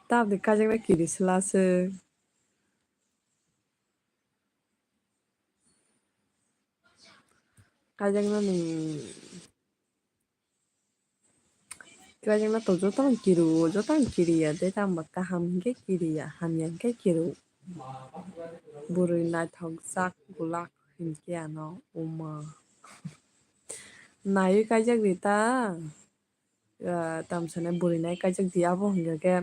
Tamni kaijakna kiri sla se. Kaijaknani, kaijakna to jotono kiri o, jotono kiri ya de, tamo kaham hinkhe kiri ya, hamya hinkhe kiri o. Bwrwi naithok jak gwlak hinkhe ano uma. Naiwi kaijak di ta. Ah, tamo sanai bwrwi nai kaijak di abo hinkhe khe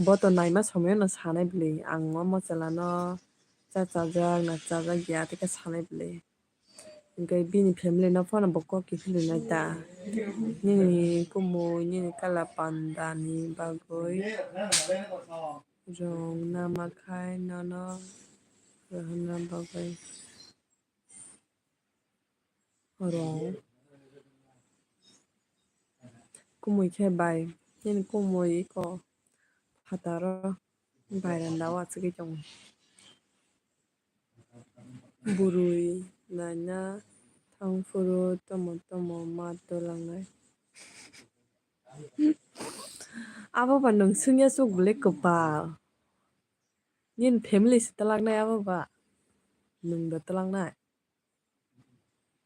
bo to naima somoi no sanai bwlwi ang o mochwla no cha chajak na chajak ya tei khe sanai bwlwi. Hinkhe bini family no phano bo kok kiphilwi nai ta. Nini kumui nini kala panda ni bagwi rwngna ma khai nono rohorna bagwi. Oro kumui khe bai, nini kumui iko phataro bairanda o achugwi tongo. Bwrwi naina thangphuru tomo tomo ma twlangnai. Abo ba nwng swngya chuk bwlwi kwpal. Nini family se twlangnai abo ba. Nwng da twlangnai.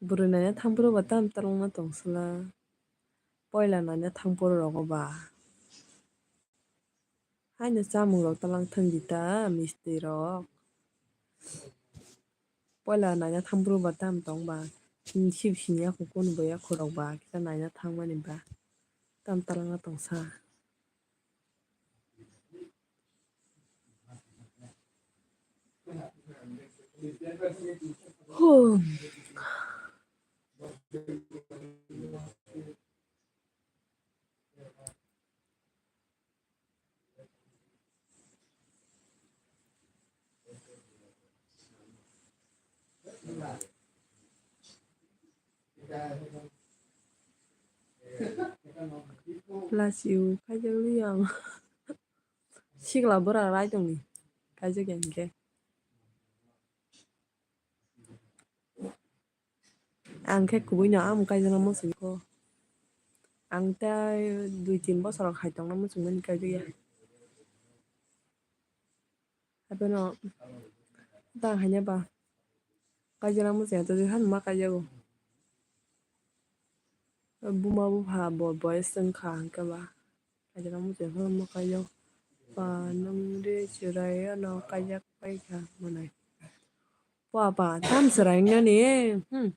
Bwrwi naina thangphuru ba tam twlangna tong sla. Poila naina thangphuru rogo ba. Haino chamung rok twlang thang di ta misti rok. Poila naina thangphuru ba tam tong ba. Sib sini yakho kunu bo yakho rok ba kisa naina thangmani ba. Tam twlangna tong sa. Lasi o kaijak liya ang. Sikla bwra rai tongni kaijak ya hinkhe. Ang khe kubui no ang kaijak no muchung kho. Ang tei dui tin bosor rok hai tongna muchung mani kaijak ya. Hapheno ta haina ba kaijak na muchung ya to han ma kaijago. Buma bupha bo boyes wngkha hwnkhe ba. Kaijak na muchung phano ma kaijak. Pa nwng de chwrai ano kaijak paikha mwnai. Pua pa tam chwrai wngnani. Hmm.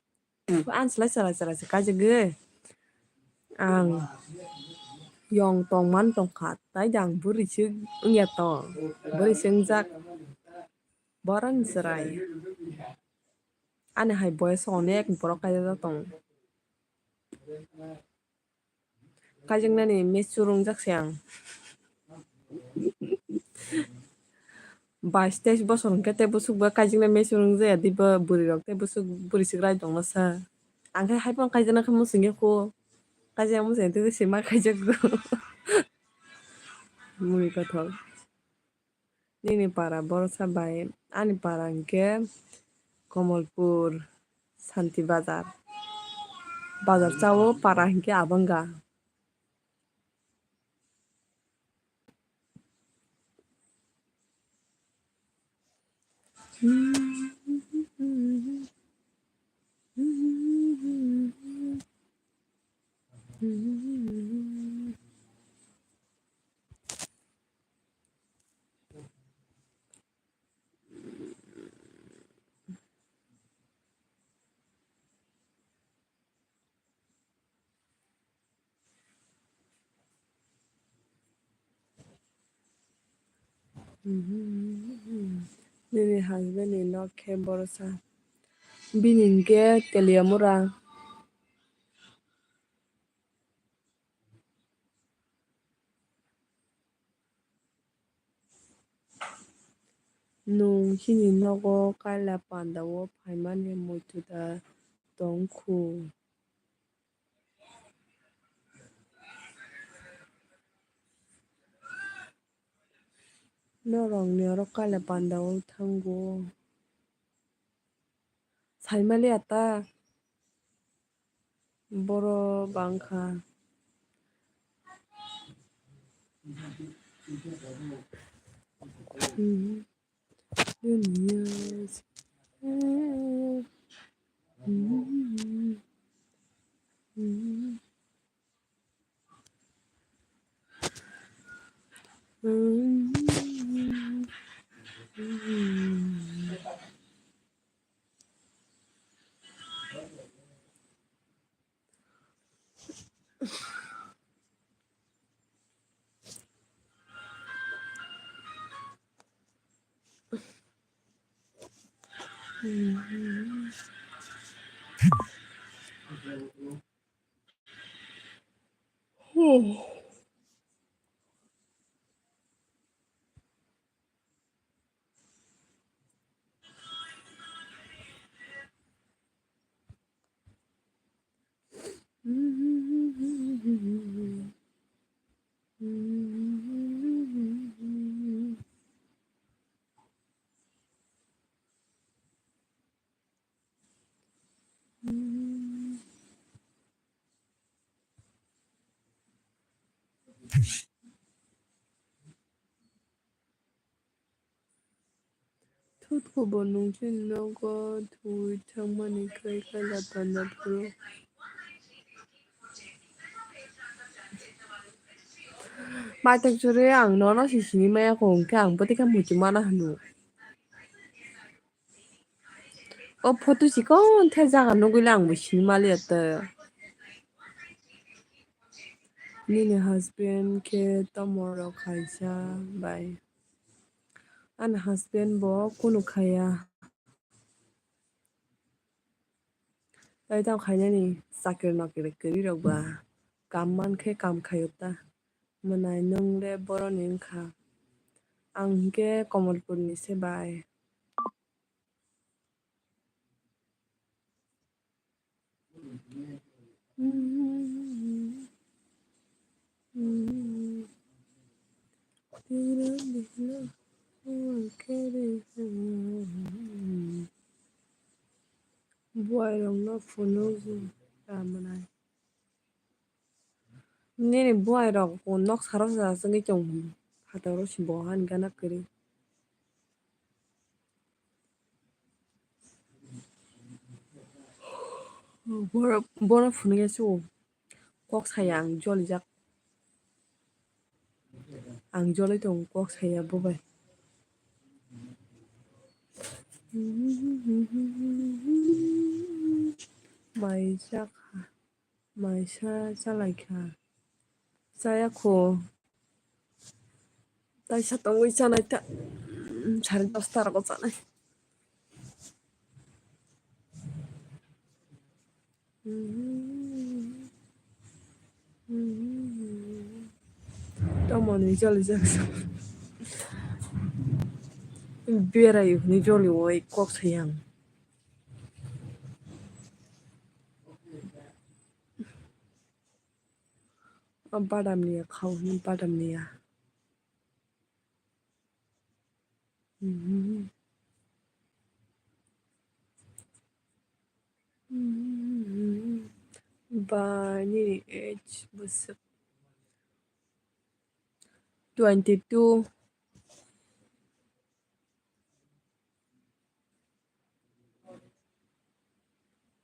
Ang slai chwrai chwrai se kaijagwi. Ang Yong tongman tongkha, tai dang bwrwi se wngya tong, bwrwi se wngjak. Boroni chwrai. Ani hai boyes onek borok kaijak tong. Kaijaknani mature wngjak se ang. Bais teis bosor hwnkhe tei bwswk bo kaijaknai mature wngjaya diba bwrwi rok tei bwswk bwrwi swkrai tongna sa. Ang khe hai phano kaijakna khe mwswngya kho. Kaijak mwswngya tei se ma kaijakgo. Mui kothok. Nini para Borsa bai ani para hwnkhe Komolpur, Santi Bazar. Bazar chao para hwnkhe abangga. Nini husband ni nok khe Borsa. Bini hwnkhe Teliamura. Nwng chini nogo kaila pandao phaimani muitu da tong khu. Norokni oro kaila pandao thango. Saimaliya ta. Boro bangkha. Thutku bo nungchini nogo thwi thangmani khe kaila panda phuru. Maitok chwrwi ang nono si sini maya kho, hwnkhe ang bwtwi khe muchung mana hwno. O photo chikon the jaga nugwi le ang bo sini maliya ta. Nini husband khe tomorok kaisa bai. Ani husband bo kunu khaya. Tai tamo khainani chakri nokri kwrwi rok ba kam man khe kam khaio ta. Mwnai nwng le boroni wngkha. Ang hinkhe Komolpurni se bai. Buai rokno phunukgo ta mwnai. Nini buai rok bo nok saro sa chwngwi tong, phataro si bo hani gana kwrwi. Bono, bono phunukya se o kok saya ang jolijak. Ang jolai tongo kok saya bo bai. Mai chakha, maisa chalaikha. Chaya kho. Taisa tongwi chanai ta. Sare dosta rogo chanai. Tamo ni joli jak. Berai ni joli oi kok sayang. Badam niya khao hini badam niya. Ba nini age bwswk twenty two.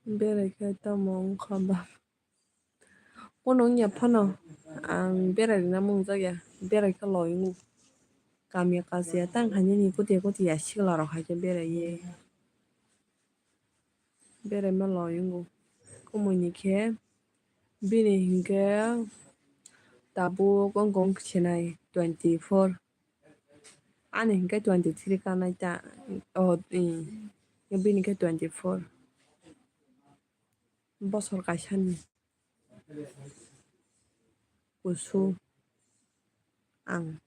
Berai khe tamo wngkha ba? Kunu wngya phano ang berai rina mungjakya, berai khe loi wngo. Kamya kachiya tang khainani kutiya kutiya sikla rok hai khe berai ye. Berai ma loi wngo. Kumui ni khe bini hinkhe tabuk wng kong khe sinai twenty four. Ani hinkhe twenty three kanai ta, oh, bini khe twenty four. Bosor kaisani kusu ang.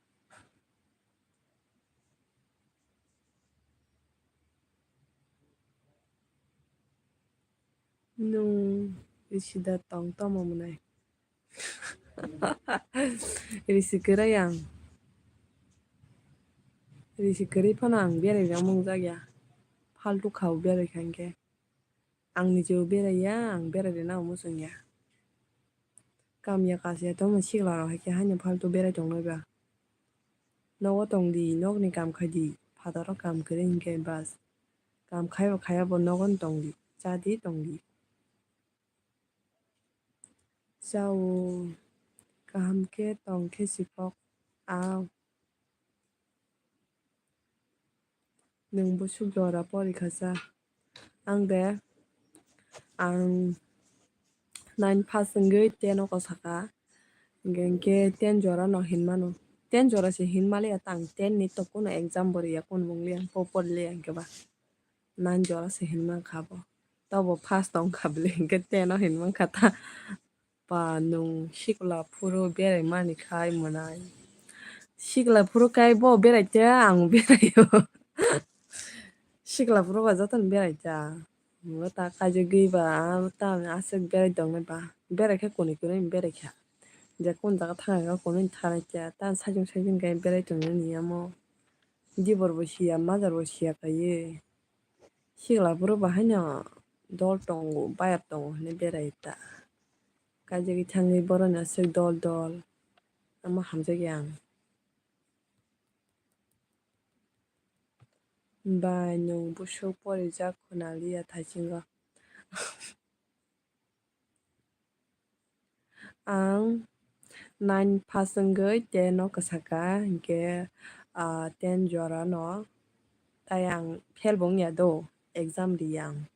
Nwng risida tong tamo mwnai. Risi kwrwi ang. Risi kwrwi phano ang berai rwna mungjakya. Faltu khao berai kha hinkhe. Ang nijebo beraiya, ang berai rwna muchungya. Kamya kachiya tongma sikla rok hai khe haino faltu berai tongnai ba. Nogo tongdi, nokni kam khaidi, phataro kam kwrwi hinkhe bas. Kam khaibo khaiya bo nogono tongdi, chadi tongdi. Chao, kaham khe tong khe siphok, ao. Nwng bwswk jora porikha sa? Ang de, ang nine pass wngwi ten o kwsaka. Hinkhe, hinkhe ten jora no hinmano. Ten jora se hinmaliya ta ang ten ni to kuno exam bo riya, kuno wng liya, ang po pori liya hinkhe ba. Nine jora se hinmankha bo. Tobo pass tongkha bwle, hinkhe ten o hinmankha ta. Ba nwng sikla phuru berai mani khai mwnai. Sikla phuru kai bo berai te ang berai o. Sikla phuru ba jotono berai ta. Bo ta kaijagwi ba, ta aswk berai tongnai ba. Berai khe kuni kuni berai kha. Je kun jaga thangkha kunu thanai kha. Ta sajung sajung khe berai tongnani amo. Dibor bo siya, majar bo siya kaiye. Sikla phuru ba haino dol tongo, bayap tongo hinwi berai ta. Kaijagwi thangwi boroni aswk dol dol. Omo hamjakya ang. Bai nwng bwswk porijak khuna liya thaisingo. Ang nine pass wngwi ten o kwsaka, hinkhe, ah, ten jora no tai ang fail bo wngya do, exam riya ang.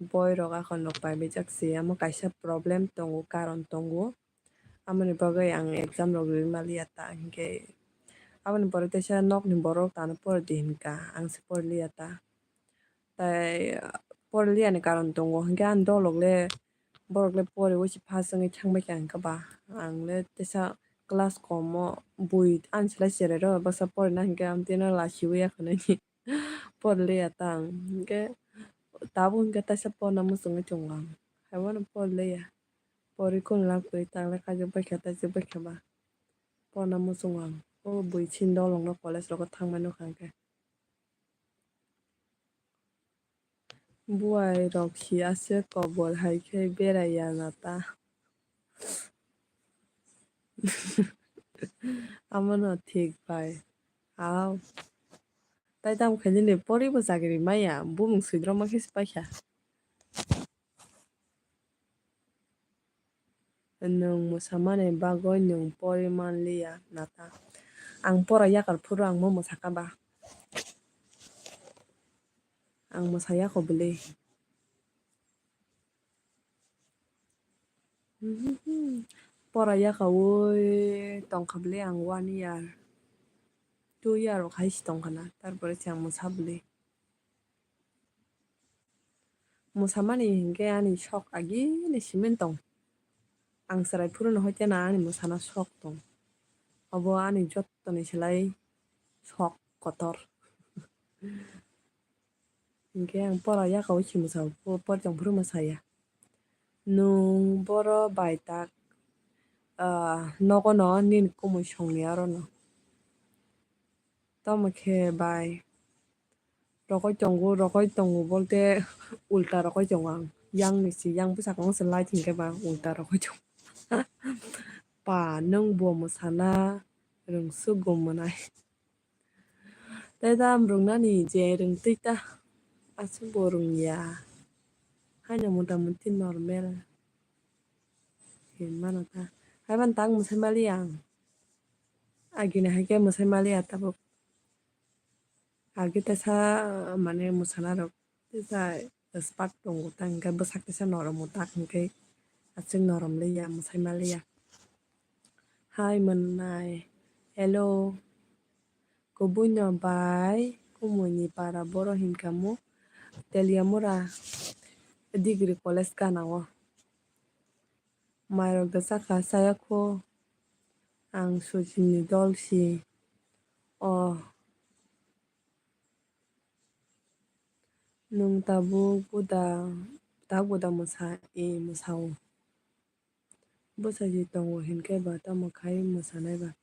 Boirok akhon rok paibaijak se, omo kaisa problem tongo, karon tongo. Aboni bagwi ang exam rok riui maliya ta, hinkhe aboni pore teisa nokni borok tano pori di hinka, ang se pori liya ta. Tai pori liya ni karon tongo, hinkhe ani dolok le, borok le poriui se pass wngwi thangbai kha, hinkhe ba ang le teisa class kom o bui ani se lai cherai rw baksa porina, hinkhe ang tino lachiui ya khwnani. Pori liya ta ang, hinkhe tabuk hinkhe teisa porina muchungwi tongo ang, haibono pori liya. Pori kunu lang kwrwi tangle kaijakbai kha, taijak bai kha ba. Porna muchungo ang. O bui chini dolong no college rogo thangmani nukha hinkhe. Buai rok si aswk kobor hai khe berai ya na ta. Amo no thik bai. Au. Tai tamo khe nini pori bo chakri maya, bumung swidroma khe se paikha. Nwng mwsamani bagwi nwng pori manliya nata. Ang pora yakar phuru ang mo mwsakha ba? Ang mwsayakho bwlwi. Pora yakaui tongkha bwle ang one year, two year rok hai se tongkha na, tarpore se ang mwsa bwle. Mwsamani hinkhe ani sok agini simi tong. Ang chwrai phuru no hoite na ani mwsana sok tong. Obo ani jottoni slai sok kotor. Hinkhe ang pora yakaui se mwsa, po-, pori tong phuru mwsaya. Nwng boro bai tak, ah, nogo no nini kumui songni aro no. Tamo khe bai. Rokoi tongo, rokoi tongo bolte ulta rokoi tongo ang. Yang ni si, yang bwsakang se light hinkhe ba ulta rokoi tongo. Pa, nwng bo mwsana rwngsuk gum mwnai. Tei da rwngnani je rwngtwi ta, aswk bo rwngya. Haino mota moti normal. Hinmano ta. Haiban tak mwsai mali ang. Agini hai khe mwsai mali ya tabuk. Age teisa, mane, mwsana rok teisa spark tongo ta, hinkhe bwsak teisa norom o tak hinkhe aswk norom liya, mwsai maliya. Hai mwnai, hello. Kubui no bai kumui ni para boro hinkha mo Teliamura degree college gana o. Mairok da chakha chaya kho, ang Sujinni dol si. O, nwng tabuk buda, tak buda mwsa, e, mwsao. Bwsai si tongo hinkhe ba tamo khai mwsanai ba.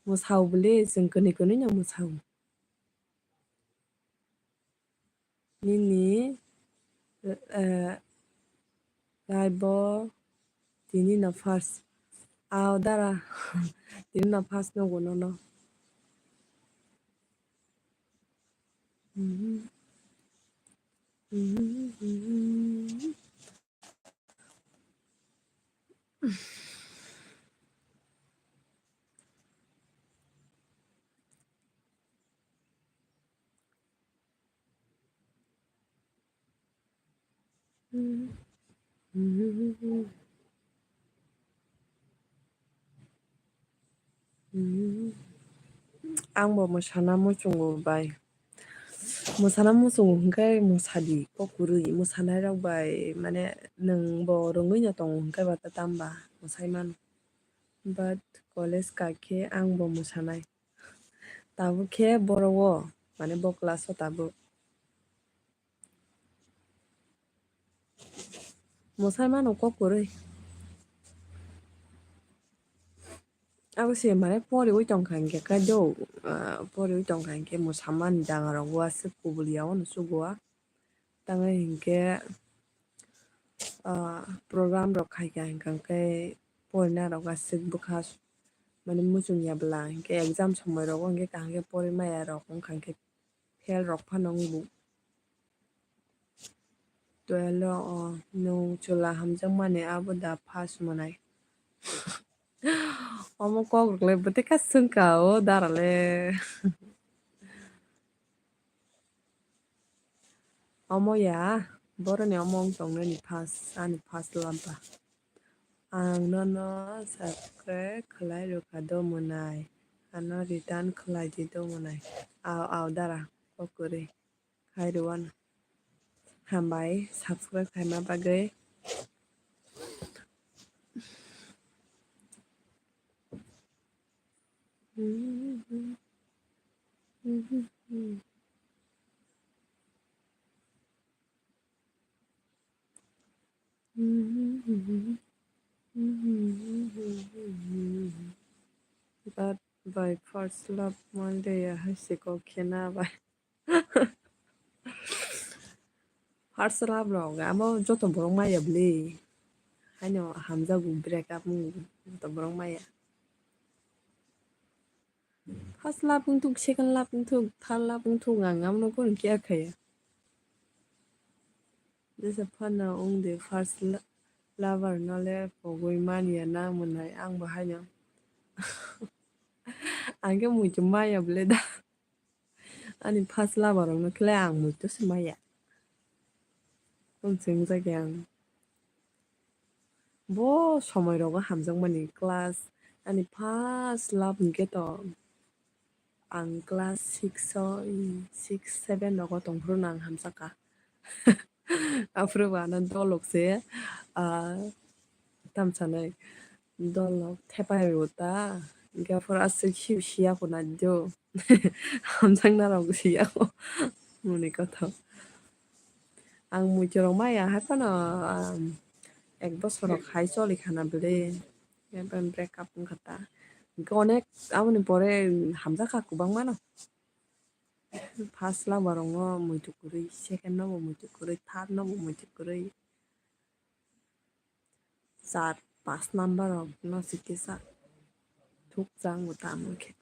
Mwsao bwle, chwng kwnwi kwnwi no mwsao. Nini, eh, live o tini no first. Ao dara. Tini no first nugo nono. Ang bo mwsana muchungo bai. Mwsana muchungo hwnkhe mwsadi kok kwrwi, mwsanairok bai, mane, nwng bo rwngwi no tongo hwnkhe ba ta tamba mwsai mano. But college ka khe ang bo mwsanai. Tabuk khe boro o, mane, bo class o tabuk. Mwsai mano kok kwrwi. Abo se mane poriwi tongkha hinkhe kaido, ah, poriwi tongkha hinkhe mwsamani jaga rok o aswk kubul ya o no chugo a. Tangwi hinkhe, ah, program rok khaikha hinkhe porina rok aswk bwkha mane muchung ya bwla hinkhe exam somoi rogo hinkhe kaham khe pori maya rok wngkha hinkhe fail rok phano wngbu. Twelve o, o, nwng chwla hamjakmani abo da pass mwnai. Omo kok rwkle bwtwi kha swngkha o dara le. Omo ya, boroni omo wng tongnani first, ani first love ba. Ang nono subscribe khlai rwkha do mwnai, ano return khlai di do mwnai. Ao, ao dara, kok kwrwi khai rwano. Hambai, subscribe khaima bagwi. But by first love Monday ya hai se kok khena bai. First love rok amo joto borok maya bwle. Haino hamjago break up wng joto borok maya. First love wngthok, second love wngthok, third love wngthok, ang amo no kunu care khaya. Jesa phano wng de first lo-, lover no le pogwi manya na mwnai ang bo haino. Ang khe muitu maya bwle da. Ani first lover rokno khlai ang muitu se maya. Tong chwng jak ya ang. Bo somoi rogo hamjakmani class, ani first love hinkhe to ang class six o, six, seven rogo tongphuru no ang hamjakha. Aphuru bo ano dolok se, ah, tamsanai dolok thepai rw ta, hinkhe aphuru aswk hiu siya khuna do. Hamjakna rok siya kho. Moni kothok. Ang muitu rok maya hai phano, um, ek bosor rok hai choli khana bwle. Break up wngkha ta. Hinkhe onek aboni pore hamjakha kwbangma no. First lover rokno muitu kwrwi, second no bo muitu kwrwi, third no bo muitu kwrwi. Char, pas number rok no se kisa thukchango tamo khe.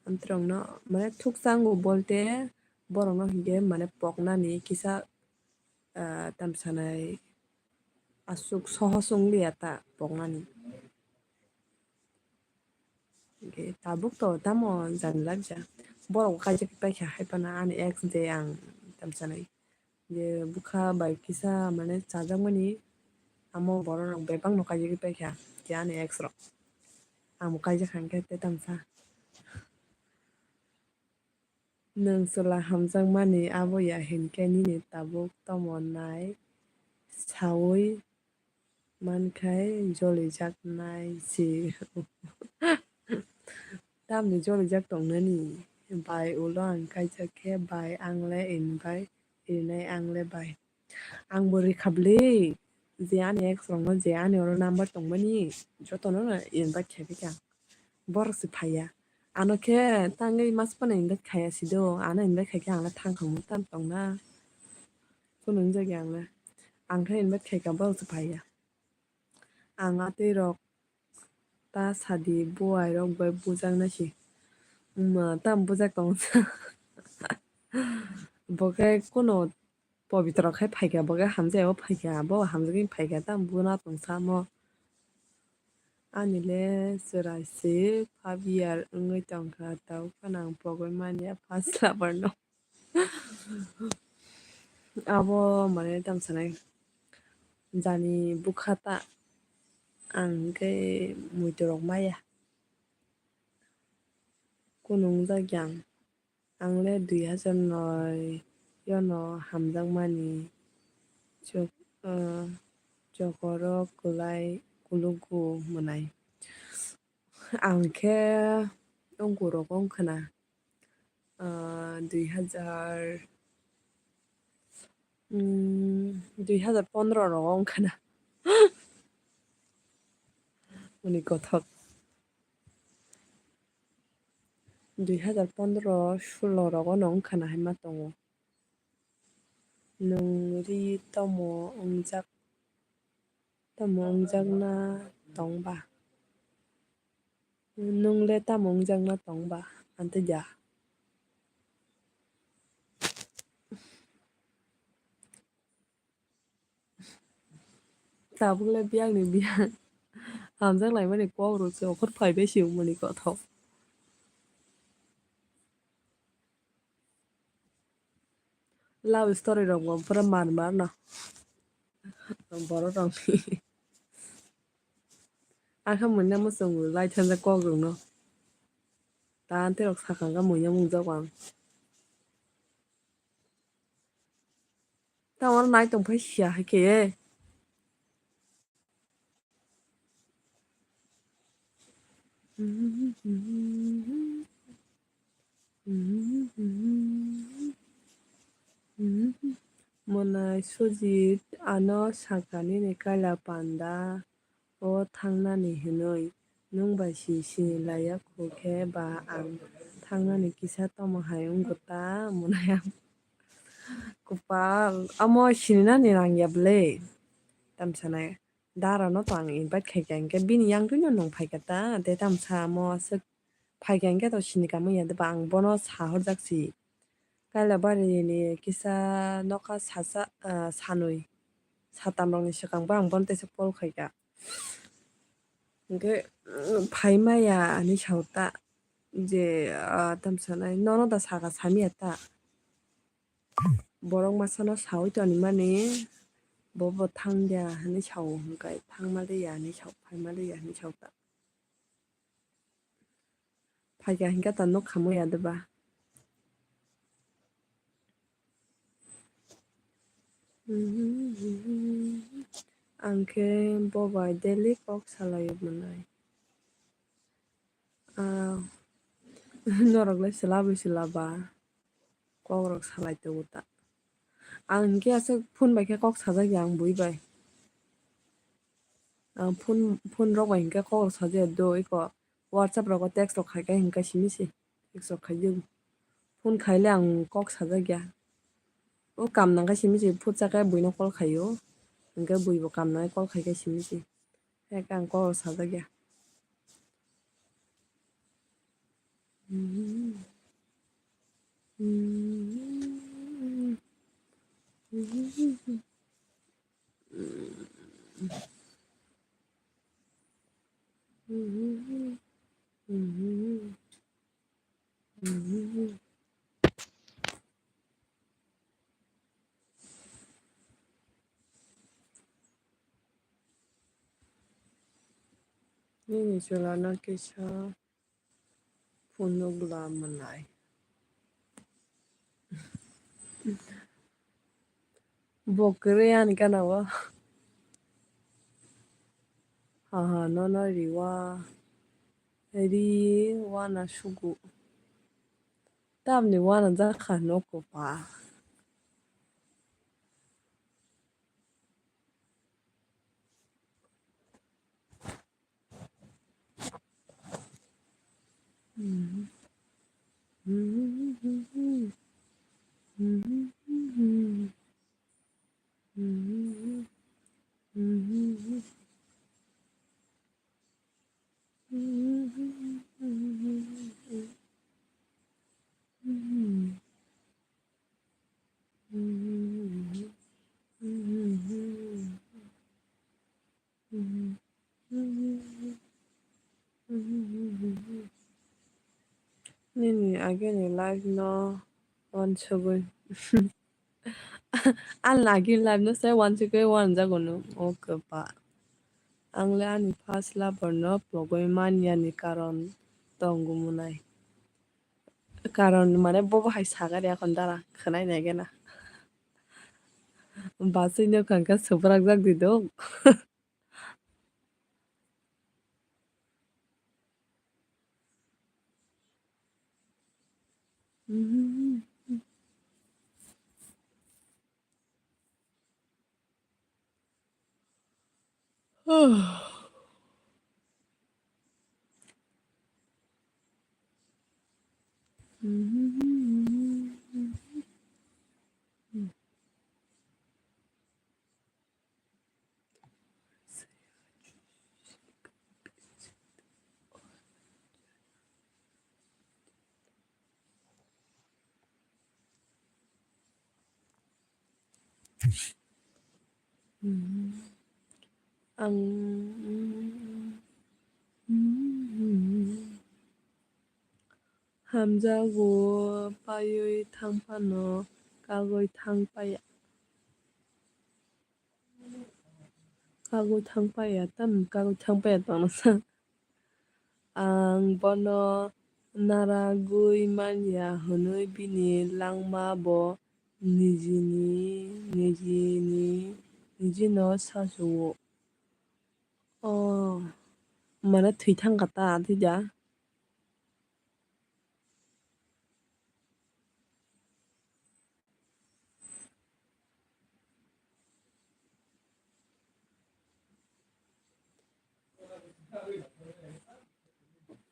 Amtwrwngno, mane, thukchango bolte borokno hinkhe, mane, poknani kisa, ah, tamsanai aswk sohos wngliya ta poknani. Hinkhe tabuk to tamo jani labja. Borok bo kaijak paikha hai phano ani ex de ang tamsanai. Je bwkha bai kisa mane chajakmani amo borok rok bebak no kaijagwi paikha je ani ex rok. Ang bo kaijakha hinkhe tei tamsa. Nwng chwla hamjakmani abo ya hinkhe nini tabuk tamo nai saui mankhai jolijaknai se. Tamni jolijak tongnani? Bai ulo ang kaijak khe bai ang le invite rinai ang le bai. Ang bo rikha bwle je ani ex rokno je ani oro number tongmani jotono invite khaipikha. Borok se phaiya. Ano khe tangwi mas phano invite khaiya sido. Ano invite khaikhe ang le thangkha mung tam tongna. Kunu wngjakya ang le. Ang khe invite khaikha borok se phaiya. Ang atwi rok ta sadi buai rok bai bujaknai se. Wngma tam bujak tong. Bo khe kunu Pabitra khai phaikha, bo khe hamjao phaikha, bo hamjagwi phaikha, tamo buna tong samo. Ani le chwrai se five year wngwi tongkha, tau phano ang pogwi manya first lover no. Abo mane tamo sanai jani bwkha ta ang khe muitu rok maya. Kunu wngjakya ang. Ang le dui hazar noi yono hamjakmani chok-, ah, chokoro kwlai kulugo mwnai. Ang khe ungkurok wngkhana, ah, dui hazar, mm, dui hazar pondro rogo wngkhana. Uni kothok. Dui hazar pondro, sulo rogo no wngkhana hai ma tongo. Nwng ri tamo wngjak, tamo wngjakna tongba? Nwng le tamo wngjakna tongba? Antija. Tabuk le biyang ni biyang. Hamjak laimani kok rok se okhor phai bai se wngmani kothok. Love story rok bo pura mar mar no. Borok rok ni. Akha manya muchung lai thanjak kok rok no. Ta ante rok sakang ka manya mungjak ang. Tamo nai tong phai sia hai khe. Monai Sujit ano sakha nini kaila panda o thangnani hinwi, nwng bai si sini laiya khu khe ba ang thangnani kisa tomo hai wngkha ta monai ang. Kwpal, amo sininani nangya bwle. Tamsanai dara no to ang invite khaikha hinkhe bini yang twino nwng phaikha ta, tei tamsa amo aswk phaikha hinkhe to sini kamwi ya deba ang bono sahorjak si. Kaila bari ni kisa nokha sasa, ah, sanwi satam rokni swkang bo ang bono teisa call khaikha. Hinkhe, mm, phaimaya ani sao ta je, ah, tamsanai nono da sakha samiya ta. Borok masano sawi tonimani Bo bo thang ya hinwi sao, hwnkhe thang ma liya hinwi sao, phai ma liya hinwi sao ta. Phaikha hinkhe ta nuk khamwi ya de ba. Ang khe bo bai daily kok salaio mwnai. Ah, norok le swlabwi swlaba. Kok rok salai tongo ta. Ang hinkhe aswk phone bai khe kok sajak ya ang bui bai. Ang phone, phone rok bai hinkhe kok rok sajak ya do iko WhatsApp rogo text rok khai khe hinkhe simi se. Text rok khai di. Phone khai le ang kok sajak ya. O kam nang khe simi se phutsa khe buino call khai o. Hinkhe bui bo kam nang khe call khai khe simi se. Hai khe ang kok rok sajak ya. Nini chwla no kisa phunukla mwnai. Bo kwrwi ani gana o. Haha, nono riwa. Ri wana sugu. Tamni wana jakha noko pa. Nini agini live no wansugwi. Ani agini live no se wansugwi wanjago no. O kwpa. Ang le ani first lover no pogwi manyani karon tongo mwnai. Karon mane bobo hai sagari akon dara khwnai nai gena. Bachwi no kangkha swprak jak di do. Ang hamjago paiwi thang phano kagwi thang paiya. Kagwi thang paiya, tam kagwi thang paiya tongna sa. Ang bono naragwi manya hwnwi bini langma bo nijini, nijini, nijino sasu-o. O, mane thwi thangkha ta, thwi da?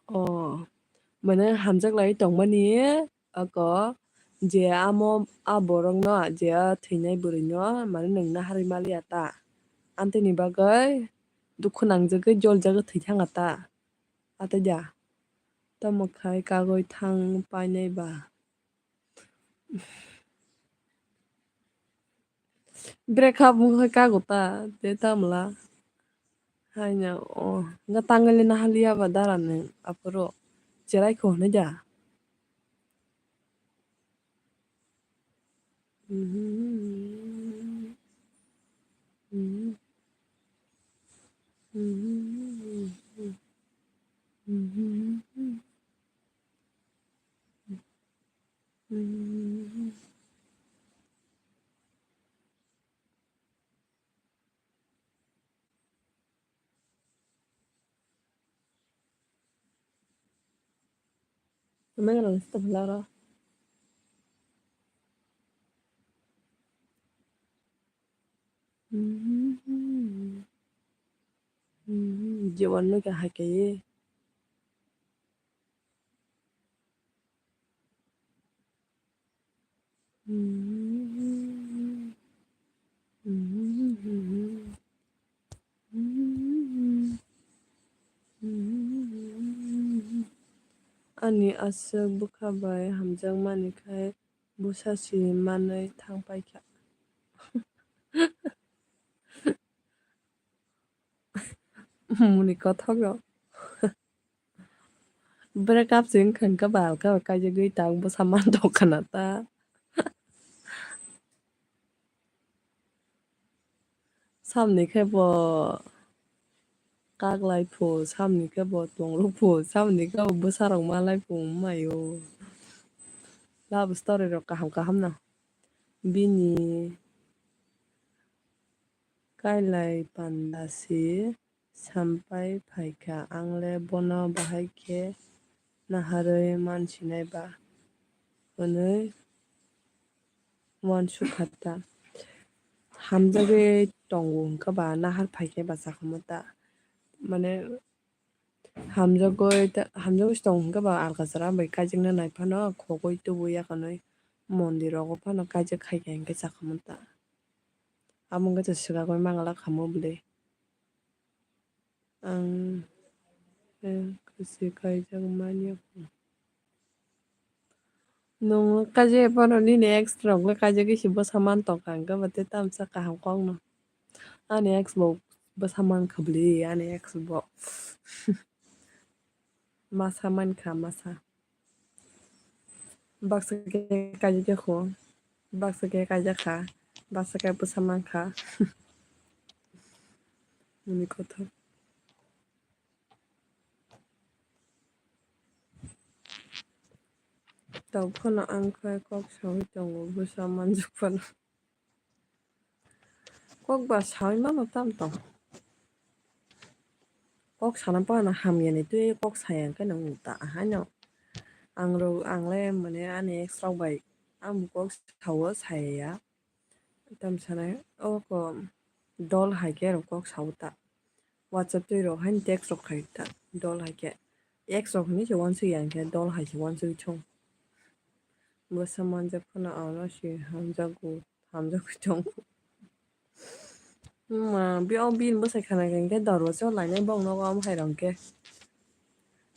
O, mane hamjak lai tongmani ako je amo a borok no je a thwinai bwrwi no mane nwng naharwi maliya ta? Amtwini bagwi dukhu nangjagwi joljagwi thwi thangkha ta? Atwi da? Tamo khai kagwi thang painai ba? Break up wngkha kago ta, tei tamla. Haino, o, nga tangwi le nahaliya ba dara nwng aphuru cherai kho hwnwi da? Megalang sita phalaro. Jewan no kahai kaiye. Ani aswk bwkha bai hamjakmani khai bwsa si manwi thang paikha. Muni kothok rok. Break up se wngkha hwnkhe ba alka kaijagwi tang bwsa man tongkha na ta. Samni khe bo kaklai phu, samni khe bo tongrw phu, samni khe bo bwsarok malai phu wngmai o. Love story rok kaham kaham no. Bini kailai panda si sampai phaikha, ang le bono bahai khe naharwi mansinai ba hwnwi uansukha ta. Hamjagwi tongo hwnkhe ba nahar phaikhe ba chakhamu ta. Mane hamjagwi ta, hamjagwi se tongo hwnkhe ba alka chwra bai kaijakna nai phano khogwi tubui yakanwi mondir rogo phano kaijak khaikha hinkhe chakhamu ta. Amo wngkha se swkagwi mangala khamu bwlwi. Ang, eh, kwchwi kaijak manya kho. Nwng kaijak phano nini ex rok le kaijagwi se bwsa man tongkha, hwnkhe bo tei tamsa kaham kokno. Ani ex bo bwsa mankha bwlwi, ani ex bo. Masa mankha, masa. Baksa khe kaijak kho, baksa khe kaijak kha, baksa khe bwsa mankha. Muni kothok. Tau phano ang khe kok saui tongo, bwsa manjak phano. Kok ba saui mano tam tong. Kok sana phano hamyani twi kok saya hwnkhe nwng ta haino. Ang rok, ang le mane ani ex rok bai ang bo kok sao, saya ya. Tam sanai, o ko dol hai khe rok kok sao ta. WhatsApp twi rok haino text rok khai ta, dol hai khe. Ex rok hinwi se uansuk ya hwnkhe dol hai se uansuk thung. Bwsa manjak phano ano se hamjago, hamjagwi tongo. Ma, bi o bini bwsai khana khe hwnkhe dorbacha o lainai bong nogo omo hai rok hwnkhe.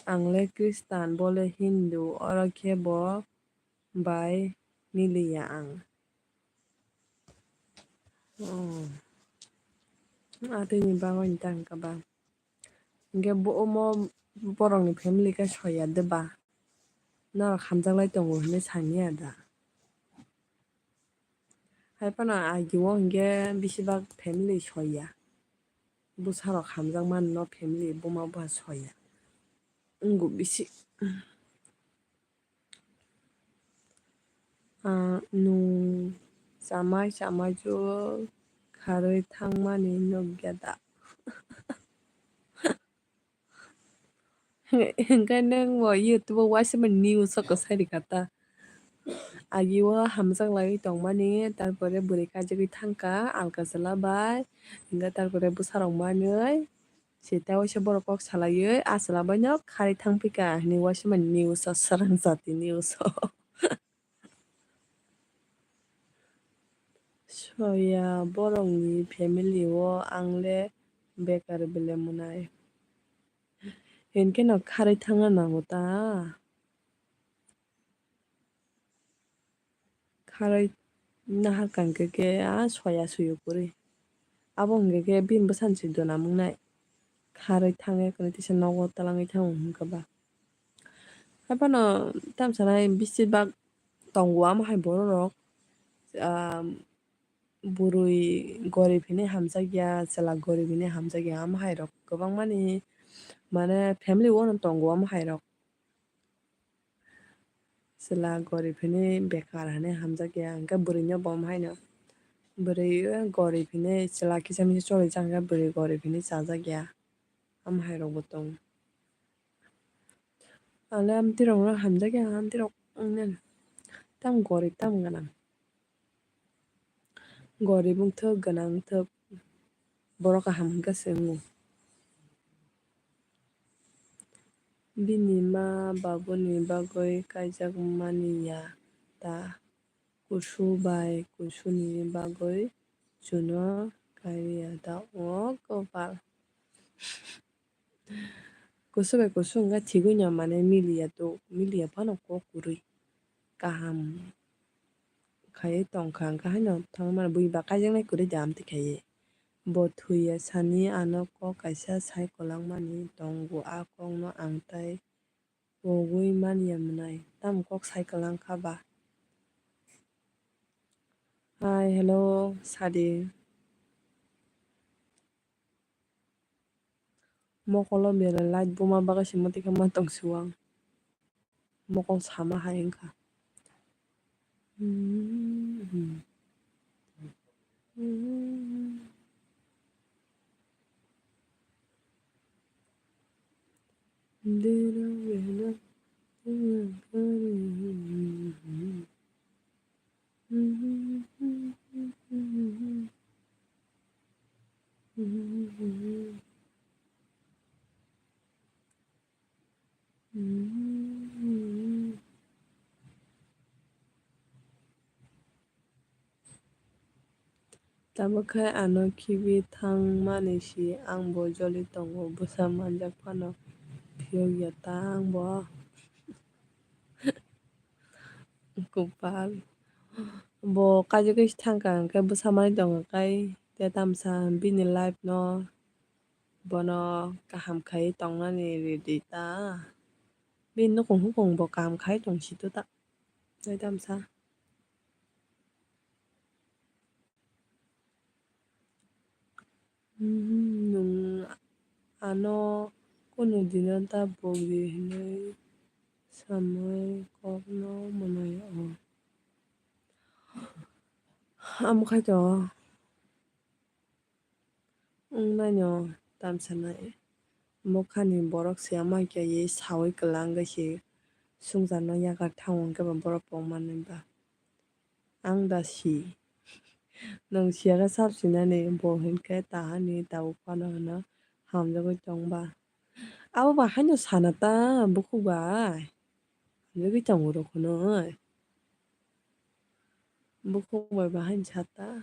Ang le Christian, bo le Hindu, oro khe bo bai miliya ang. Oh. Atwini bagwi ta hwnkha ba. Hwnkhe bo omo borokni family khe soya de ba? Norok hamjaklai tongo hinwi saniya da? Hai phano agi o hwnkhe besibak family soya. Bwsarok hamjakmani no family buma bupha soya. Wngkha bisi. Ah, nwng chamai chamai jwk kharwi thangmani nukya da? Hwnkhe nwng bo YouTube o waisa mani news o kwsai rwkha ta. Agi o hamjak laiwi tongmani, tarpore bwrwi kaijagwi thangkha alka chwla bai, hwnkhe tarpore bwsarok manwi. Sita waisa borok kok salaiwi, a chwla baino kharwi thangphikha hinwi waisa mani news o, swrang jati news o. Soya borokni family o ang le bekar bele mwnai. Hinkhe no kharwi thangna nango ta. Kharwi nahar kangkhe khe a soya suyo kwrwi. Abo hwnkhe khe bini bwsani se dona mungnai. Kharwi thangya kwrwi tisa nogo twlangwi thango hwnkhe ba. Haiphano tamsanai besibak tongo amo hai borok rok, ah, bwrwi gorip hinwi hamjakya, chwla gorip hinwi hamjakya, omo hai rok kwbangmani, mane, family o no tongo omo hai rok. Chwla gorip hinwi bekar hinwi hamjakya, hwnkhe bwrwino bo omo haino, bwrwi gorip hinwi chwla kisa misa cholijak, hwnkhe bwrwi gorip hinwi chajakya, omo hai rokbo tongo. Ale amtwi rokno hamjakya, amtwi rok wngnai. Tamo gorip, tamo gwnang. Gorip wngthok, gwnang wngthok, borok kaham hwnkhe se wngo. Bini ma babuni bagwi kaijak mani ya ta, kusu bai kusuni bagwi chuno kaiya ta, o kopal. Kusu bai kusu wngkha thigwi no, mane miliya to, miliya phano kok kwrwi kaham khai tongkha, hwnkhe haino thangmani buiba kaijaknai kwrwi da amtwi khaiwi. Bo thwiya sani ano kok kaisa sai kwlangmani tongo, a kokno ang tai pogwi manya mwnai, tamo kok sai kwlangkha ba? Hai, hello, sadi. Mokolo belai light buma bagwi se mwtwi khe ma tong siwang. Mokol sama hai wngkha. Tabuk khe ano khibi thangmani si ang bo joli tongo, bwsa manjak phano phiyok ya ta ang bo. Kupal. Bo kaijagwi thangkha hwnkhe bwsa manwi tongo kai, tei tamsa bini life no bono kaham khai tongnani ridi ta. Bini nukung hukung bo kaham khai tong si to ta. Tei tamsa. Nwng ano kunu dino ta bogdi hinwi samwi kokno mwnai o. Amo khai to wngnaino tamsa nai. Mokhani borok se ama khe ye sawi kwlangwi se sungjarno yakar thango hwnkhe ba borok pokmanwi ba. Ang da si. Nwng siya khe sap sinani bo hinkhe tahani tabuk phano hwno hamjagwi tong ba. Abo ba haino sana ta bukhuk bai. Hamjagwi tongo rok hwnwi. Bukhuk bai ba haino sa ta.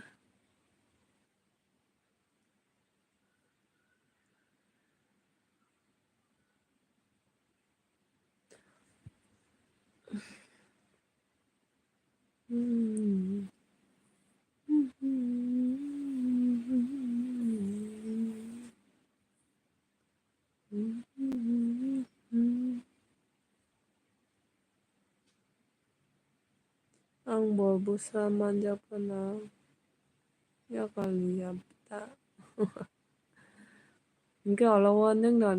Ang bo bwsa manjak phano yakalni yapta. Hinkhe olo o nwngno,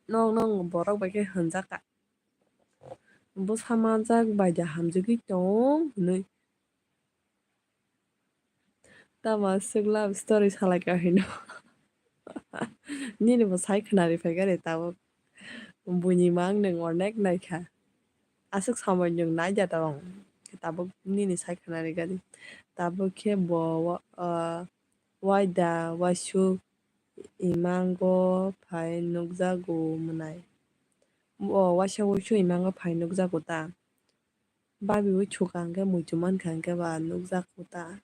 nok, nok borok bai khe hwnjak kha. Bwsa manjak bai da hamjagwi tong hinwi. Tamo aswk love story salaikha hino. Nini bo sai khwnari phaikha re tabuk. Buini mang nwng onek naikha. Aswk samoi nwng naida tong. Tabuk nini sai khwnari gari. Tabuk khe bo wa-, ah, waida waisuk imango phai nukjago mwnai. Bo waisa waisuk imango phai nukjago ta. Babi ui chuka hwnkhe muitu mankha hwnkhe ba nukjago ta.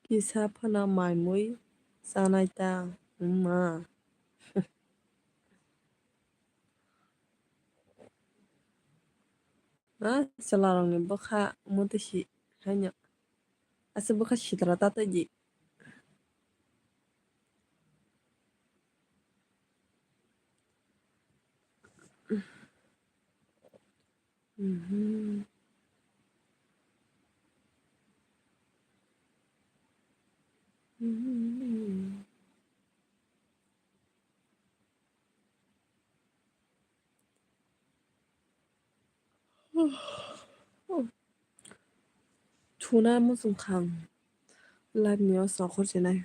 Kisa phano mai mui chanai ta wngma. Ah, chwlarokni bwkha muitu si haino. Aswk bwkha sitra ta tei di. Mhm. Chuna muchung khang. Live ni o sokhor chinai.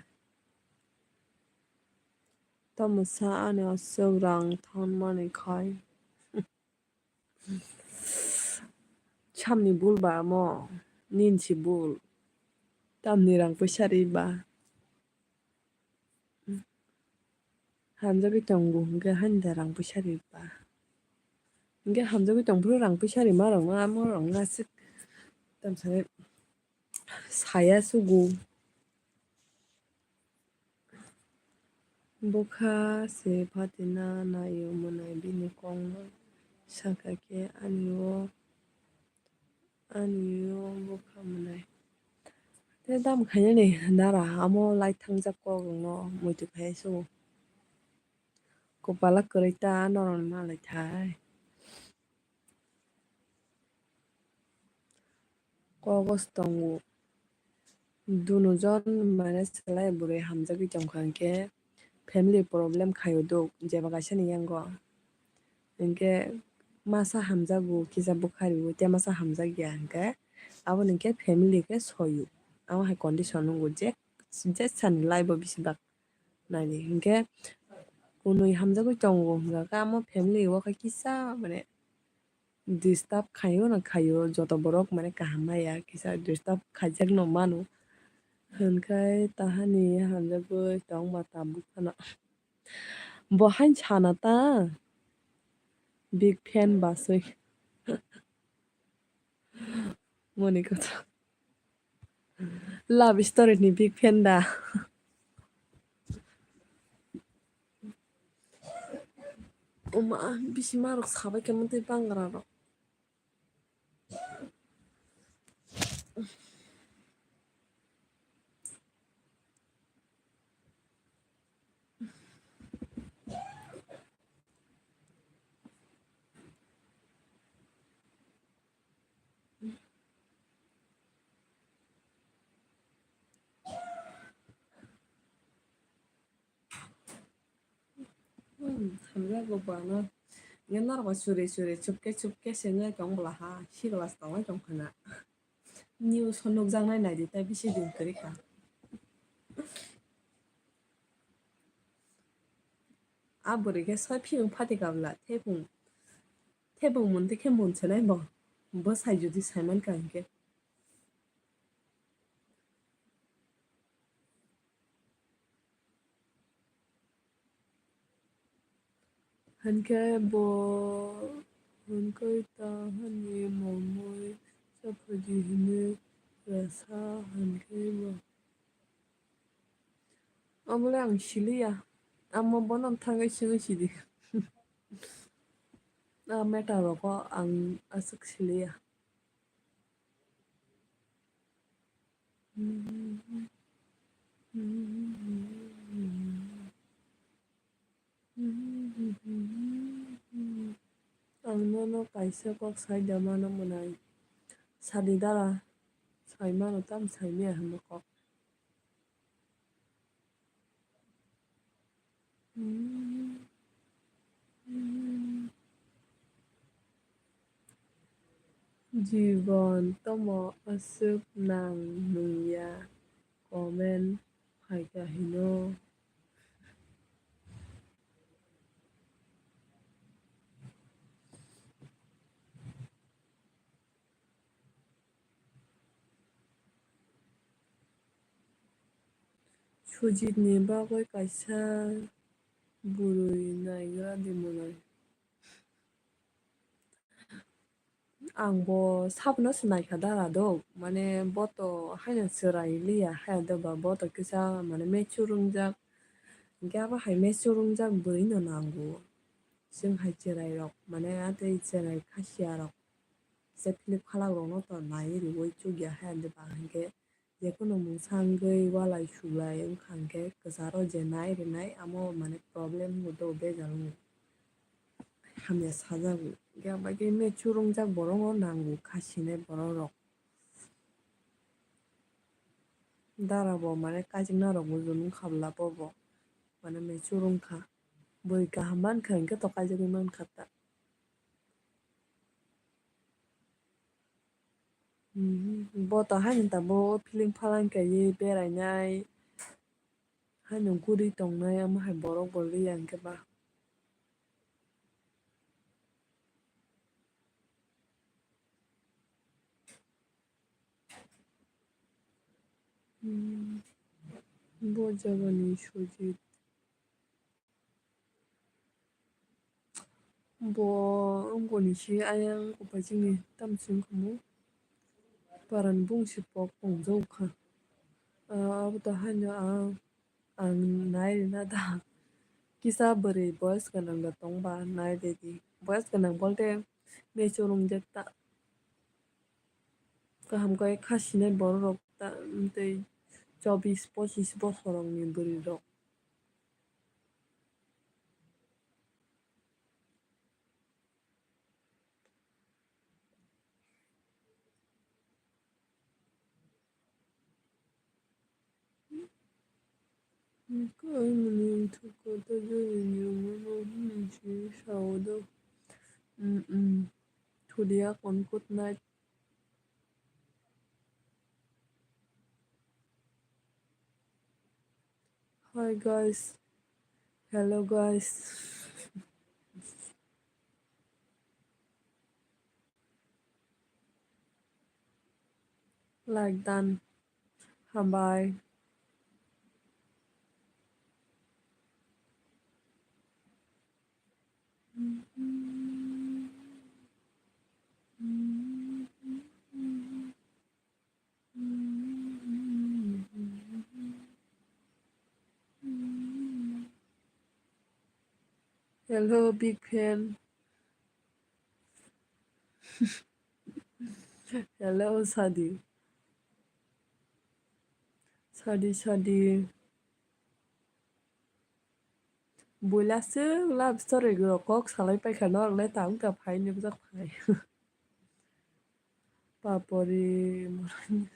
Tamo sa ani o swrang thanmani khai. Samni bul ba mo, nini si bul. Tamni rang puisa ri ba. Hamjagwi tongo hwnkhe haini da rang puisa ri ba. Hwnkhe hamjagwi tongphuru rang puisa rima rokno amo rokno aswk tamsani saya sugo. Bwkha se phatina naio mwnai bini kokno sakha khe ani o, ani o bwkha mwnai. Tei dam khainani dara amo lai thangjak kok rokno muitu khai sugo. Kopala kwrwi ta norokni malai thai. Kogos tongo. Dunujon mane chwlai bwrwi hamjagwi tongkha hwnkhe family problem khaio duk jeba kaisa ni yango. Hwnkhe masa hamjago kisa bwkha rwo tei masa hamjakya hwnkhe aboni hwnkhe family khe soio. Amo hai condition nungo je, je sani life o bisi bak. Naidi hwnkhe kunui hamjagwi tongo hwnkha khe amo family o khe kisa mane disturb khaio na khaio, joto borok mane kaham maya kisa disturb khaijakno mano. Hwnkhe tahani hamjagwi tongma tabuk phano. Bo haino sana ta big fan baswi. Moni kotha. Love story ni big fan da. Oma, bisi marok sabai khe mantwi bangra rok. Hmm, hamya go bana. Nge norok ba suri suri chupke chupke se ngai tong bwla ha, si glass tongwi tong khana. News o nukjaknai naidi tei bisi din kwrwi kha. A bwrwi khe soi phiyung phati kabla thepung, thepung mun tei khe mun se nai bo. Bo sai jodi sai man kha hinkhe. Hinkhe bo hinkhe ta hani mongmoi chaphaidi hinwi rwsa hinkhe bo. Omo le ang siliya. Amo bono thangwi swngwi sidi. A matter rogo ang aswk siliya. Ang nono kaisa kok sai da mano mwnai. Sadi dara sai mano tam sai maya hwnwi kok. Jibon tomo aswk nang nungya comment phaikha hino. Sujit ni bagwi kaisa bwrwi naigra di mwnai. Ang bo sabono se naikha dara dok, mane bo to haino chwrai liya, haya doba bo to kisa mane mature wngjak, hwnkhe abo hai mature wngjak bwrwi no nango. Chwng hai chwrai rok mane atwi chwrai khasiya rok, se philip khalak rok no to naiwi riwi chukya haya doba, hwnkhe Jekunu mungsa wngwi walai suglai wngkha hwnkhe kwcharo je nai rwnai amo mane problem wngwi do bejal wngwi hamya sajago. Hwnkhe abo khe mature wngjak borok no nango kha sinai borok rok. Dara bo mane kaijakna rok bo junu khabla bobo. Mane mature wngkha. Bwrwi kaham mankha hinkhe to kaijagwi mankha ta. Mhm. Bo to haino tabuk feeling phalang kaiwi berainai, haino guri tongnai, omo hai borok bo liya hinkhe ba. Hmm. Bo jagani Sujit. Bo wngkoni se ayang kopai chini tamsing khumu. Parani bung si pok tongjago kha. Ah, abo to haino ang, ang nai rina da. Kisa bwrwi boyes gwnang da tongba nai de di. Boyes gwnang bolte mature wng jak ta. Kaham khe kha sinai borok rok ta, tei chobis pochis bosorokni bwrwi rok. Kaimani wngthok kotha joini nirwngmano hwnwi se sao do. Mm, mm. Thulia kon good night. Hi guys. Hello guys. Like done. Hambai. Hello, big fan. Hello, Sadi. Sadi, Sadi. Builaswk love story rok kok salai paikha, norokle ta wngkha phai ni bwswk phai. Papori morani.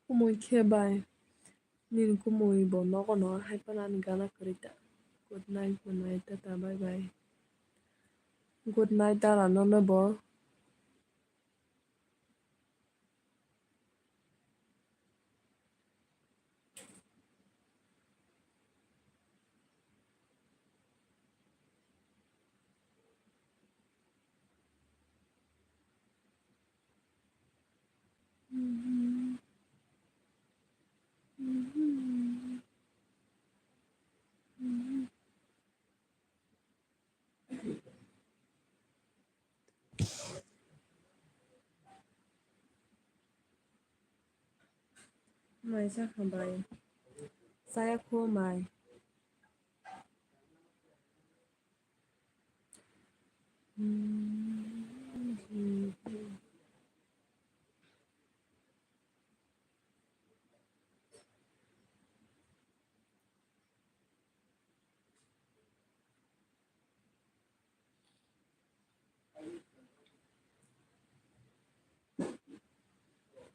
Kumui khe bai. Nini kumui bo nogo no hai phano ani gana kwrwi ta. Good night, good night, tata, bye bye. Good night, dara nono bo. Mai chakha bai. Chaya kho mai.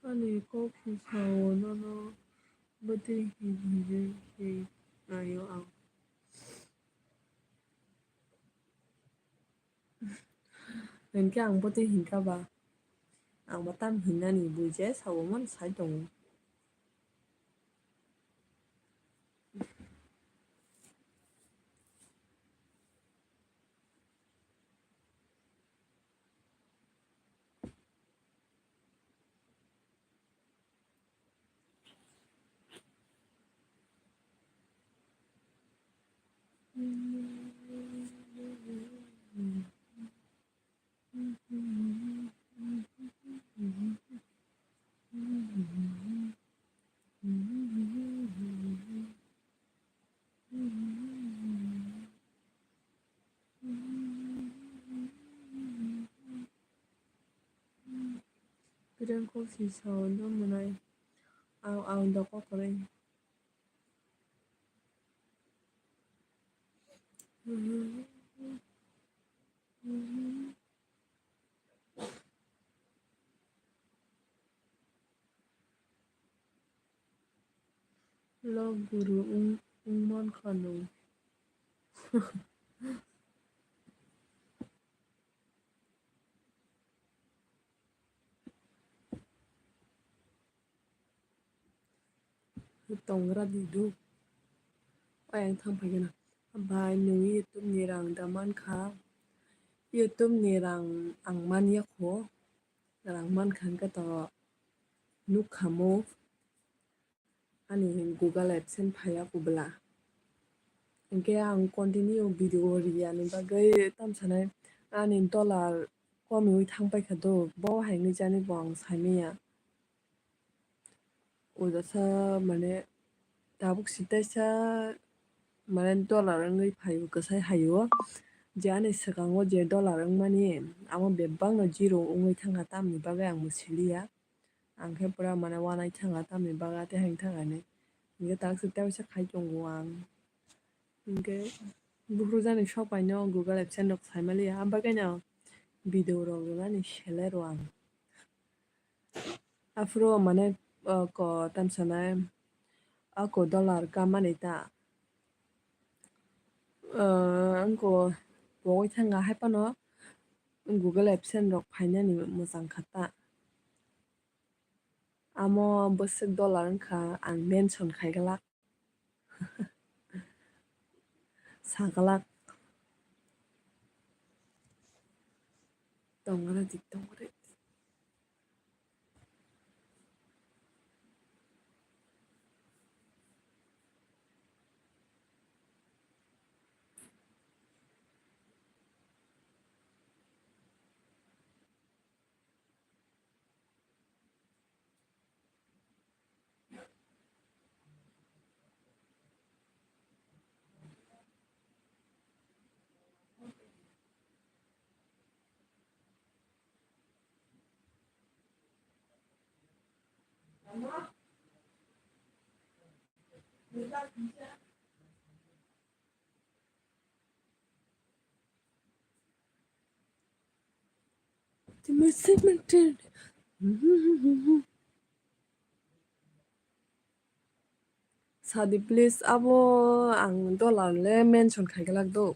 Ani kok se sao nono bwtwi hin hinwi se naio ang. Hinkhe ang bwtwi hinkha ba, ang bo tam hinnani buji sao mani sai tongo. Jang kok si sao do mwnai. Ang, ang doko kwrwi. Lo guru wng, wng mankha nwng. Tongra di do. Ayang thang phai gana. Bai nwng YouTube ni rang da mankha. YouTube ni rang ang man ya kho. Rang mankha hwnkhe to nukha mo. Ani Google AdSense phaiya kubla. Hinkhe ang continue video riyani bagwi tamsanai ani dollar komiwi thangpaikha do, bo hai wngwi jani bo ang saimanya. Ujasa mane tabuk sitaisa mane dollar wngwi phaio, kwsai haio. Je ani swkango je dollar wngmani, amo bebakno zero wngwi thangkha, tamni bagwi ang bo siliya. Ang khe pura mane uanaithanga tamni bagwi tei haino thangani. Hinkhe taksa tei waisa khai tongo ang. Hinkhe buphuru jani sopaino Google AdSense rok saimaliya, abagwino video rok rwnani selai rw ang. Aphuru mane, o, ko tamsanai ako dollar kamani ta. O, angko pogwi thanga hai phano Google AdSense rok phainani mwchang kha ta. Amo bwswk dollar wngkha, ang mention khai glak. Sa glak. Tongra di, tongra di. Sadi please, abo ang dollar le mention khai glak do.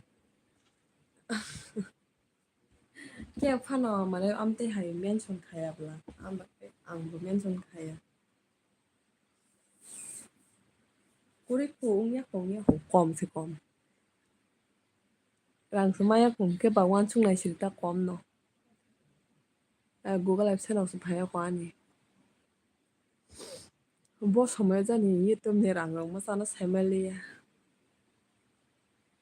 Khe phano mane amtwi hai mention khaya bwla, ang bo mention khaya. Kwrwi kho wngya kho, wngya kho, kom se kom. Rang se maya kho, hwnkhe ba uansuk nai siri ta kom no. Ah, Google AdSense rok se phaiya kho ani. Bo somoyo jani YouTube ni rang rok mwchano saimaliya.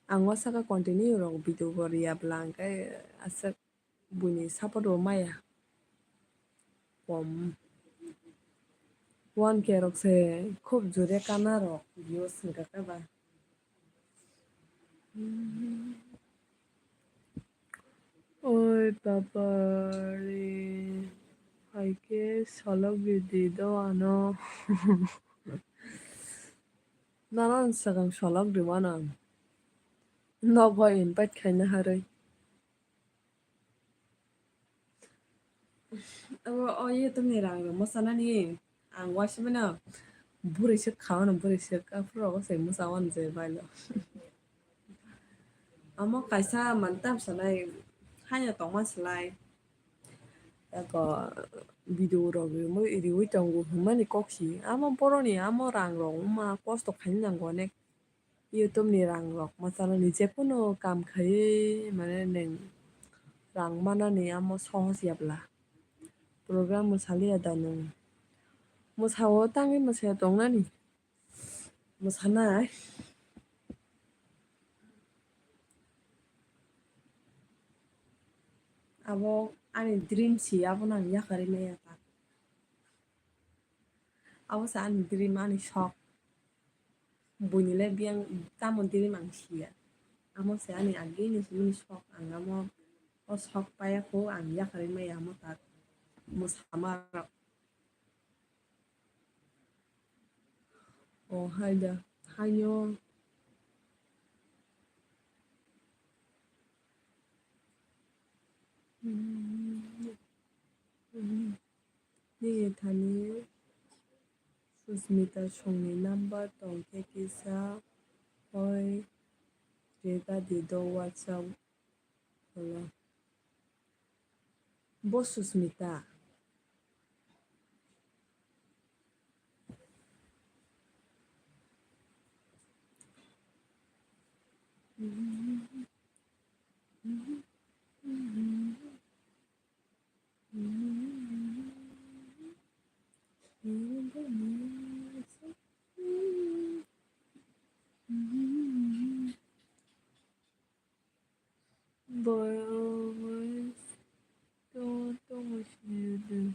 Ang o saka continue rok video bo riya bwla hwnkhe aswk buini support bo maya. Kom. One K rok se khub jore kana rok views hwnkha khe ba. Oi papa re, hai khe solok ridi do ano. Nono swkang solok rimano ang. Nogo invite khaina harwi. Abo o YouTube ni rang rok mwchanani ang uaisa mano bwrwi swk kha mano, bwrwi swk aphuru rogo se mwcha mano je bailo. Amo kaisa mantam sanai haino tongma slai. Eko video rok rimwi riwi tongo hwnmani kok si. Amo boroni amo rang rok wngma kosto khaina nango onek. YouTube ni rang rok mwchanani jephuru kam khaiwi mane nwng rang manani amo sohos ya bwla. Program mwsaliya da nwng? Mwsao tangwi mwsaya tongnani. Mwsanai. Abo ani dream si, abono ang yakarwi maya ta. Abo se ani dream, ani sok. Buini le biyang tamo dream ang siya. Amo se ani agini simi sok, ang amo o sok paya kho ang yakarwi maya amo ta. Mwsama rok. O hai da, haino. Nini thani Susmita songni number tong khe kisa hoi rega di do WhatsApp. Hello. Bo Susmita. Boy, always don't, don't wish me the,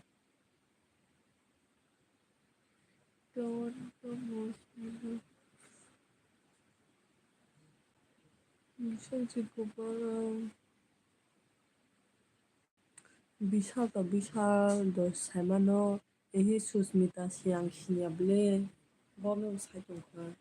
don't, don't wish me the. Bisal to Gopal. Bisal to Bisal do saimano, ehe Susmita si ang sinya ble, bono sai tongkha.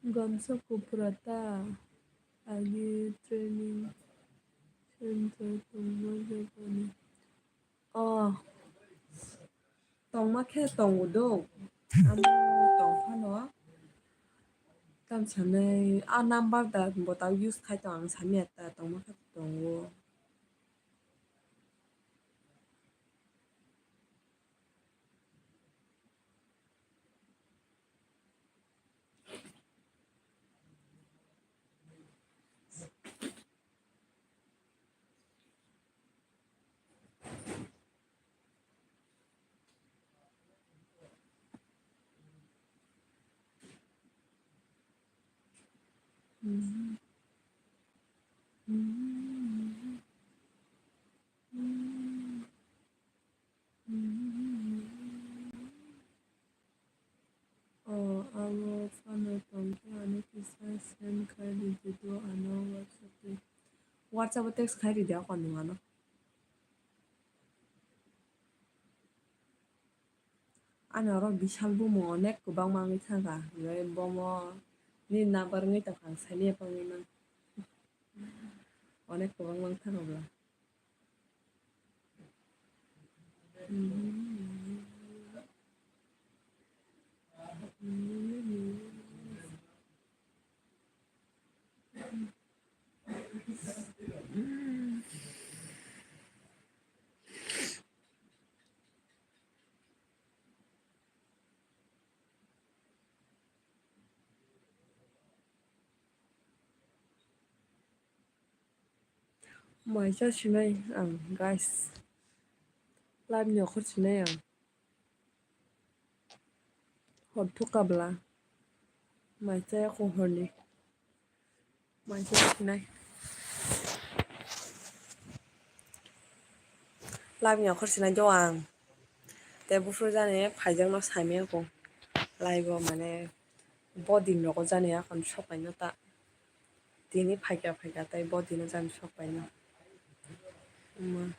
Gamsa kupra ta agi training center tongma jagani. Oh, tongma khe tongo do. Amo tong phano. Tam sanai a number da bo ta use khai tong ang sami ta tongma khe tongo. O, abo phano tongkhe ano kisa send khai ridi do ano WhatsApp-o. WhatsApp-o text khai ridi ako nwng ano. Ani oro Bisal bumo onek kwbangma wngwi thangkha, hwnwi bomo nini number wngwi tongkha, ang saimanya pangwi nang. Onek kwbangma wngthangkha bwla. Maisa sinai ang, guys. Live ni okhor sinai ang. Hor thukabla. Maisa ya ko horni. Maisa sinai. Live ni okhor sinai do ang. Te buphuru jani phaijakno saimanya ko. Live o mane bo din rogo jani akhon sok paino ta. Tini phaikha phaikha tei bo dino jani sok paino. Wngma.